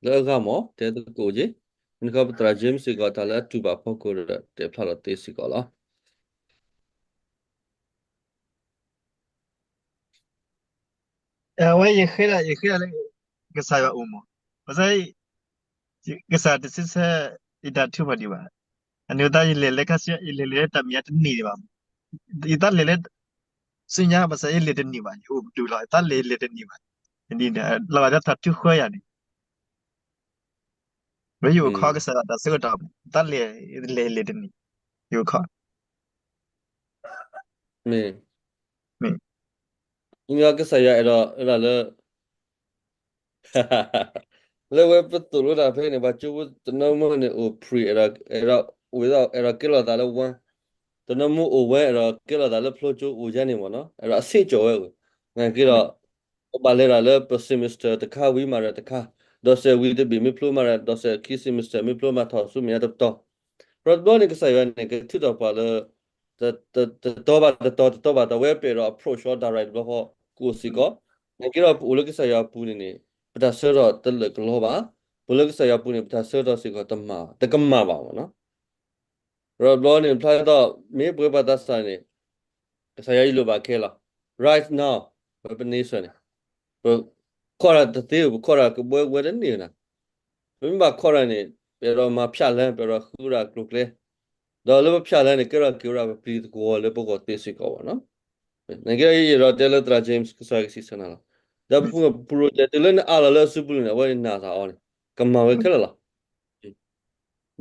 လၢအဂၤမး တဲသကိးက့ၤ, မ့ၢ်တခီပသရၣ် James စ့ၢ်ကီး တၢ်လၢအတူၢ်ဘၣ်ဖီခိၣ်ဒီး တဲဖျါလီၤသ့စ့ၢ်ကီးလီၤ. အဝဲယဃ့ဒၣ် ယဃ့ဒၣ်လၢ ကစၢ်ယွၤအိၣ်မး, ဘၣ်ဆၣ် ကစၢ်တစံးဆၢ ယတၢ်ထုကဖၣ်ဒံးဘၣ်. အန့ၣ်သတးယလဲၤလၢခါဆူညါ ယလဲၤလၢတၢ်မဲာ်ညါတန့ၢ်ဒံးဘၣ်. ယသးလဲၤလၢ ဆူညါဘၣ်ဆၣ်ယလဲၤတန့ၢ်ဘၣ်, ယအိၣ်ပတုာ်လီၤ, ယသးလဲၤလဲၤတန့ၢ်ဘၣ်. ဒ်န့ၣ် လီၤဂာ်ဒီးတၢ်ထုဃီယၤန့ၣ် ဝဲယအိၣ်ခိးကစၢ်ယွၤတၢ်ဆၢကတီၢ်, ယသးလဲၤလဲၤတန့ၢ်, ယအိၣ်ခိး မ့ၢ် မ့ၢ် ကစၢ်ယွၤအဲၣ်ဒိး အဲၣ်ဒိးလၢ လၢဝဲပသိၣ်လိတၢ်ဖဲန့ၣ် ပှၤကၠိဖိတနီၤမုၢ်န့ၣ်အိၣ် pre အဲၣ်ဒိး အဲၣ်ဒိး ဝဲ အဲၣ်ဒိးကဲလီၤသးလၢ one, တနီၤမုၢ်အိၣ် one အဲၣ်ဒိးကဲလီၤသးလၢဖျိကၠိအိၣ်ယါန့ၣ်မ့ၢ်နီၤ, အဲၣ်ဒိးအဆ့ကၠီၣ်ဝဲအိၣ်, နာ်က့ဒီး ပဘၣ်လဲၤဒၣ်လၢပ semester တခါဝံၤမးဒီးတခါ, ဒီးစဲးဝံၤတဘ့ၣ်မ့ၢ်ဖျိမးဒီး ဒီးစဲးခံ semester မ့ၢ်ဖျိမးထီၣ်ဆူမဲာ်ညါတပတီၢ်, ပျီတဘျီန့ၣ် ကစၢ်ယွၤန့ၣ် ကထုးထီၣ်ပှၤလၢ တတီၤဘၣ်တတီၤ တတီၤဘၣ်တတီၤ ဝဲပအဲၣ်ဒိး approach အီၤ direct တဘျီဃီ ကအိၣ်စ့ၢ်ကီး, နာ်က့ဒီးပအိၣ်လၢကစၢ်ယွၤအပူၤန့ၣ်န့ၣ် ပတၢ်ဆၢကတီၢ်တလၢာ်ကလီဘၣ်, ပအိၣ်လၢကစၢ်ယွၤအပူၤန့ၣ် ပတၢ်ဆၢကတီၢ်စ့ၢ်ကီးတမၤ တကမၣ်ဘၣ်မ့ၢ်နီၤ. ပျီတဘျီန့ၣ် ဖျါသီး မ့ၢ်ပဝဲပှၤသးစၢ်န့ၣ် ကစၢ်ယွၤအံၤလိၣ်ဘၣ်ခဲလီၤ, right now, ပ nation န့ၣ် ပခီၣ်တၢ်တသ့, ပခီၣ်တၢ်ကဘှဲကဘှဲတန့ၢ်နၤ, ပမ့ၢ်ဘၣ်ခီၣ်တၢ်န့ၣ် ပအဲၣ်ဒိးမၤဖၠးလၢ ပအဲၣ်ဒိးဃုတၢ်ကျိၤကျဲ, ဒီးလၢပဖၠးလၢန့ၣ် ကဲထီၣ်က့ၤဝဲဒၣ်ပပျံၤသကွီၤလၢပဂီၢ်သ့စ့ၢ်ကီးဘၣ်နီၤ. နာ်က့ဒီးယအဲၣ်ဒိးတဲလၢသရၣ် James ကစၢ်ယွၤကစံးဆၢနၤလီၤ, ဒီးပ project တုၤလၢနအးလီၤလၢအစုပူၤန့ၣ် အဝဲန့ၣ်နာ်သးအီၤန့ၣ် ကမၤဝဲခဲလၢာ်လီၤ.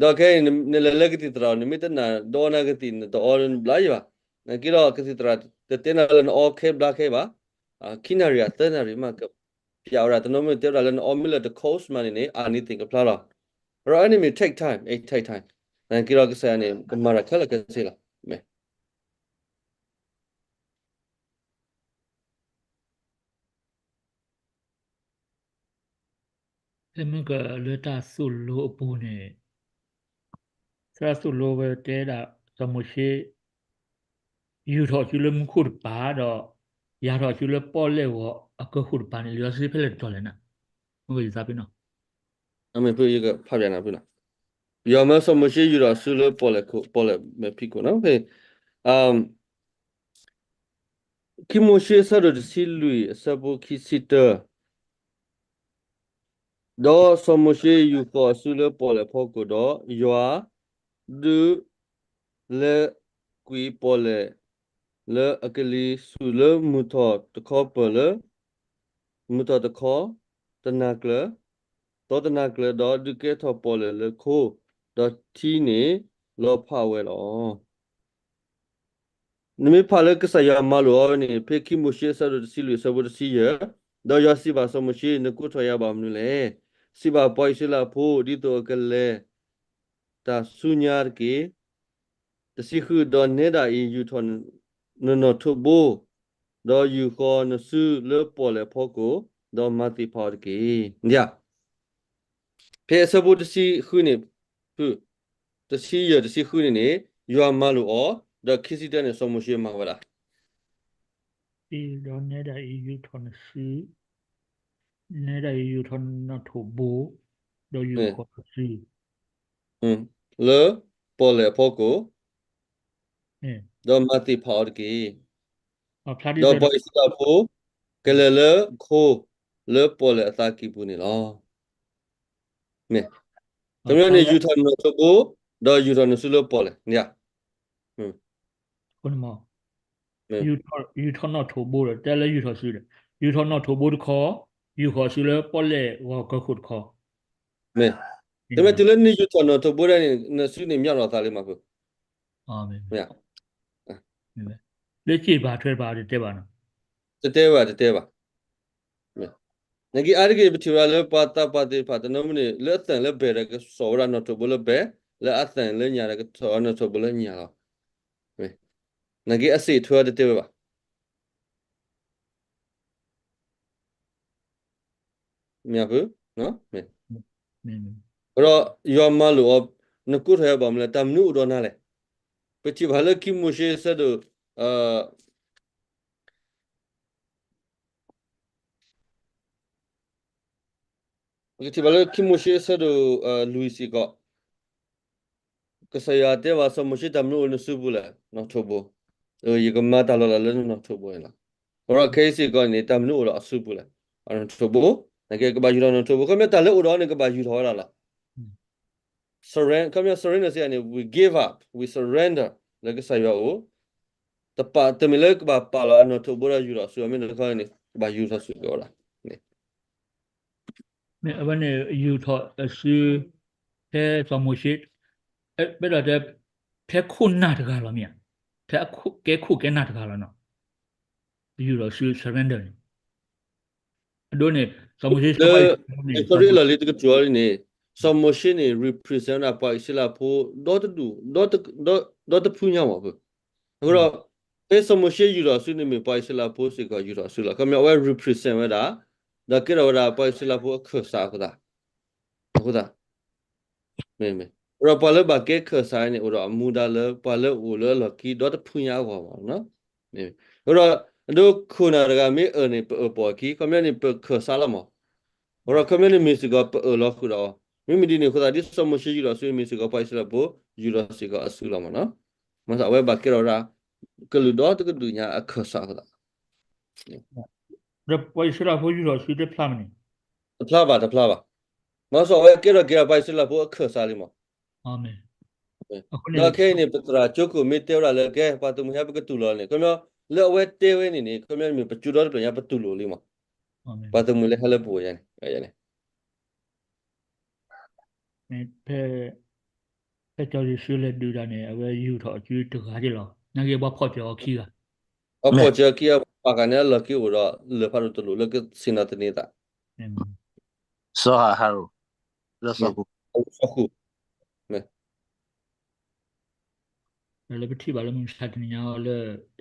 ဒီးခဲအံၤ နလဲၤလၢကသံၣ်သရၣ်အအိၣ် နမ့ၢ်တနာ်ဒီးနကသံၣ် နတအီနဘျါယံၤဘၣ်, နာ်က့ဒီးကသံၣ်သရၣ် တတဲနၤလၢနအီခဲဘျါခဲဘၣ်, ခံနၣ်ရံၣ်ဧါ သၢနၣ်ရံၣ်မး ကပျးဝဲဒၣ်, တနီၤမ့ၢ်တဲဝဲဒၣ်လၢနအီမ့ၢ်လၢတ course မးန့ၣ်န့ၣ် အနံၤသ့ၣ်ကဖျါလီၤ. ဒီး anyway, take time, it take time, နာ်က့ဒီးကစၢ်ယွၤန့ၣ် ကမၤတၢ်ခဲလၢာ်ခဲဆ့လီၤ. မ့ၢ် ဖဲမ့ၢ်ကလၢတၢ်သိၣ်လိအပူၤန့ၣ် သရၣ်သိၣ်လိဝဲတဲဒၣ် စီၤမိၤၡ့ ယူာ်ထီၣ်စုလၢမူခိၣ်တပၤဒီး ယၤထီၣ်စုလၢပီၣ်လဲၣ်ဂီၤအကဃိၣ်တပၤန့ၣ် လံာ်စီဆှံဖဲလဲၣ်တတီၤလဲၣ်နၤ, မ့ၢ်ကယသးဖဲနီၤ, ဖဲ ယကဖးပၠးနၤဖဲနီၤ, ယွၤမၢစီၤမိၤၡ့ယူာ်ထီၣ်စုလၢပီၣ်လဲၣ်ခိၣ်ပီၣ်လဲၣ်မဲာ်ဖံးခိၣ်နီၤ, ဖဲ ခံမိၤၡ့အဆၢဒိၣ်တဆံလွံၢ်အဆၢဖိခံဆံတၢ, ဒီးစီၤမိၤၡ့ယူာ်ဃီၤအစုလၢပီၣ်လဲၣ်ဖီခိၣ်ဒီး ယွၤဒုးလဲၤကွံာ်ပီၣ်လဲၣ် လၢအကလံၤဆူၣ်လၢမုၢ်ထီၣ်တခီပၢၢ်လၢ မုၢ်ထီၣ်တခီ တနၤကျၢၤ, သီတနၤကျၢၤ, ဒီးဒုးကဲထီၣ်ပီၣ်လဲၣ်လၢခိ, ဒီးထံန့ၣ်လီၤဖးဝဲလီၤ. နမ့ၢ်ဖးလၢကစၢ်ယွၤမၤလိာ်အီၤန့ၣ် ဖဲခံမိၤၡ့အဆၢဒိၣ်တဆံလွံၢ်အဆၢဖိတဆံယဲၢ်, ဒီးယွၤစံးဘၣ်စီၤမိၤၡ့, နကိးထီၣ်ယၤဘၣ်မနုၤလဲၣ်. စံးဘၣ်ပှၤအံၣ်စရ့လးဖိ, ဒ်သိးအကလဲၤတၢ်ဆူညါတက့ၢ်. တဆံဃု, ဒီးနဲဒၣ်အံၤ ယူာ်ထီၣ်နနီၣ်ထိးဘိ, ဒီးယူာ်ဃီၤနစုလၢပီၣ်လဲၣ်ဖီခိၣ်, ဒီးမၤသ့ၣ်ဖးအီၤတက့ၢ်. ဖဲအဆၢဖိတဆံဃုန့ၣ်, ဖု, တဆံယဲၢ်တဆံဃုန့ၣ်န့ၣ်, ယွၤမၤလိာ်အီၤ, ဒီးခံဆံတၢန့ၣ် စီၤမိၤၡ့မၤဝဲဒၣ် ဒီးနဲဒၣ်အံၤ ယူာ်ထီၣ်နစု, နဲဒၣ်အံၤ ယူာ်ထီၣ်နနီၣ်ထိးဘိ, ဒီးယူာ်ဃီၤနစု လၢပီၣ်လဲၣ်အဖီခိၣ်, ဒီးမၤသ့ၣ်ဖးအီၤတက့ၢ်. ဒီးပှၤအံၣ်စရ့လးဖိ ကလဲၤလၢခိ လၢပီၣ်လဲၣ်အသးကံၢ်ပူၤန့ၣ်လီၤ. မ့ၢ်, တမ့ၢ်န့ၣ် ယူာ်ထီၣ်နနီၣ်ထိးဘိ, ဒီးယူာ်ထီၣ်နစုလၢပီၣ်လဲၣ်, ယူာ်ထီၣ်နီၣ်ထိးဘိဒီး တဲလၢယူာ်ထီၣ်စုဒီး ယူာ်ထီၣ်နီၣ်ထိးဘိတခီ, ယူာ်ဃီၤစုလၢပီၣ်လဲၣ်ဂီၤကၢခိၣ်တခီ, မ့ၢ်, တမ့ၢ်တုၤလၢနယူာ်ထီၣ်နီၣ်ထိးဘိဒၣ်န့ၣ် နစုန့ၣ်မၠးထီၣ်သးလံမးဖိ, မ့ၢ် လၢစ့ၣ်ပာ်ထွဲတပာ်တတဲဘၣ်နီၤ, တတဲဘၣ် တတဲဘၣ်. နာ်က့အါတက့ၢ် ပထံၣ်ဝဲဒၣ်လၢပှၤသးပှၢ်သ့ၣ်တဖၣ်တနီၤမုၢ်န့ၣ် လၢအသၢၣ်လၢဘဲၣ်ဒီးကစီၣ်ဝဲဒၣ်နီၣ်ထိးဘိလၢဘဲၣ်, လၢအသၢၣ်လၢညၣ်ဒီးကစီၣ်ဝဲနီၣ်ထိးဘိလၢညၣ်လီၤ. နာ်က့အစ့ၣ်ထွဲတတဲဝဲဘၣ်. မ့ၢ်ဖု, ဒီးယွၤမၤလိာ်အီၤ, နကိးထီၣ်ယၤဘၣ်မနုၤလဲၣ်, တၢ်မနုၤအိၣ်ဒီးနၤလဲၣ်. ပထံၣ်ဘၣ်လၢခံမိၤၡ့အဆၢဒိၣ်, ပကထံၣ်ဘၣ်လၢခံမိၤၡ့အဆၢဒိၣ်လွံၢ်စ့ၢ်ကီး, ကစၢ်ယွၤတဲဘၣ်စီၤမိၤၡ့ တၢ်မနုၤအိၣ်လၢနစုပူၤလဲၣ်, နီၣ်ထိးဘိ, ယကမၤတၢ်လီၤလးလၢနနီၣ်ထိးဘိန့ၣ်လီၤ. ဒီးခဲအံၤစ့ၢ်ကီးန့ၣ် တၢ်မနုၤအိၣ်ဒီးအစုပူၤလဲၣ်, နီၣ်ထိးဘိ, နာ်က့ကဘၣ်ယူာ်ထီၣ်နီၣ်ထိးဘိ, ခီမ့ၢ်တၢ်လၢအိၣ်ဒီးန့ၣ် ကဘၣ်ယူာ်ထီၣ်ဝဲဒၣ်လီၤ. surrender, ခီပညီ surrender စံးန့ၣ် we give up, we surrender လၢကစၢ်ယွၤအအိၣ်, တပာ် တမ့ၢ်လၢကဘၣ်ပာ်လီၤအနီၣ်ထိးဘိဒီးယူာ်ထီၣ်စုအီၤ မ့ၢ်တခီန့ၣ် ကဘၣ်ယူာ်ထီၣ်စုက့ၤဝဲဒၣ်န့ၣ် မ့ၢ်အဝဲန့ၣ် ယူာ်ထီၣ်အစု ဖဲစီၤမိၤၡ့ အဲ ပအဲၣ်ဒိးတဲ ဖဲခိၣ်နၢ်တဂၤလီၤမ့ၢ်ဧါ, ဖဲအခိၣ် ကဲခိၣ်ကဲနၢ်တဂၤလီၤနီၤ, ယူာ်ထီၣ်စု surrender န့ၣ်, အဒိန့ၣ် စီၤမိၤၡ့ လၢ ဆၢဖး အံၣ်စရ့လးလံတကတြူၢ်အံၤန့ၣ် စီၤမိၤၡ့န့ၣ် represent ဝဲဒၣ်ပှၤအံၣ်စရ့လးဖိ ဒီတဒူၣ် ဒီတ ဒီ ဒီတဖုညါမး အဃိဒီး ဖဲစီၤမိၤၡ့ယူာ်ထီၣ်အစုန့ၣ်မ့ၢ်ပှၤအံၣ်စရ့လးဖိစ့ၢ်ကီးယူာ်ထီၣ်အစုလီၤ. ခီပညီအဝဲ represent ဝဲဒၣ် ဒီးကဲထီၣ်ဝဲဒၣ်ပှၤအံၣ်စရ့လးဖိအခၢၣ်စးအဃိသတး, အဃိသတး မ့ၢ် မ့ၢ် အဃိဒီးပှၤလၢဘၣ်ကဲခၢၣ်စးန့ၣ် အိၣ်ဒီးအမူဒါလၢ ပှၤလၢအိၣ်လၢအလီၢ်ခံဒီတဖုညါအဂီၢ်မးနီၤ. မ့ၢ် အဃိဒီး အဒိခိၣ်နၢ်တဂၤမ့ၢ်အၢၣ်န့ၣ် ပအၢၣ်ပိာ်အခံ ခီပညီန့ၣ် ပခၢၣ်စးလီၤမး. အဃိဒီးခီပညီန့ၣ်မ့ၢ်စ့ၢ်ကီးပအၢၣ်လီၤဃုာ်ဒီးအီၤ. မ့မ့ၢ်ဒ်န့ၣ်အဃိသတး ဒ်စီၤမိၤၡ့ယူာ်ထီၣ်အစုန့ၣ်မ့ၢ်စ့ၢ်ကီးပှၤအံၣ်စရ့လးဖိ ယူာ်ထီၣ်စ့ၢ်ကီးအစုလီၤမးနီၤ. မ့ၢ်သးအဝဲဘၣ်ကဲထီၣ်ဝဲဒၣ် ကလုာ်ဒီတကလုာ်ညါအခၢၣ်စးအဃိသတး ဒီးပှၤအံၣ်စရ့လးဖိယူာ်ထီၣ်စုတဖျါမးန့ၣ်, တဖျါဘၣ် တဖျါဘၣ်. မ့ၢ်စီၤအဝဲကဲထီၣ်က့ၤပှၤအံၣ်စရ့လးဖိအခၢၣ်စးလံမး. ဒီးခဲအံၤန့ၣ် ပသရၣ်ကၠိခိၣ်မ့ၢ်တဲဝဲဒၣ်လၢ ကဲ ပှၤသုးမုၢ်ဟဲပကတူၢ်လိာ်န့ၣ် ခီပညီ လၢအဝဲတဲဝဲန့ၣ်န့ၣ် ခီပညီမ့ၢ်ပကၠိဒီတဖျၢၣ်ညါပတူၢ်လိာ်လံမး. ပှၤသုးမုၢ်လၢဟဲလၢပအိၣ်ယါန့ၣ် ဖဲ ဖဲစီၤယိၤၡူလဲၤဒုးတၢ်န့ၣ် အဝဲယူာ်ထီၣ်အစုတဂၤက့လီၤ. နာ်က့ဘၣ်ဖီၣ်စၢၤအီၤခံဂၤ, ဘၣ်ဖီၣ်စၢၤအီၤခံဂၤ ပှၤဂၤန့ၣ်အလီၢ်ခံအိၣ်ဒီး လၢၢ်ဖးဒိၣ်တလိၣ်လၢကဆ့ၣ်နီၤသန့ၤသး စီၤဟရိၣ်, လၢစီၤဃူ, စီၤဃူ, မ့ၢ် လၢပထံၣ်ဘၣ်လၢမုၢ်မဆါတနံၤညါလၢတၢ်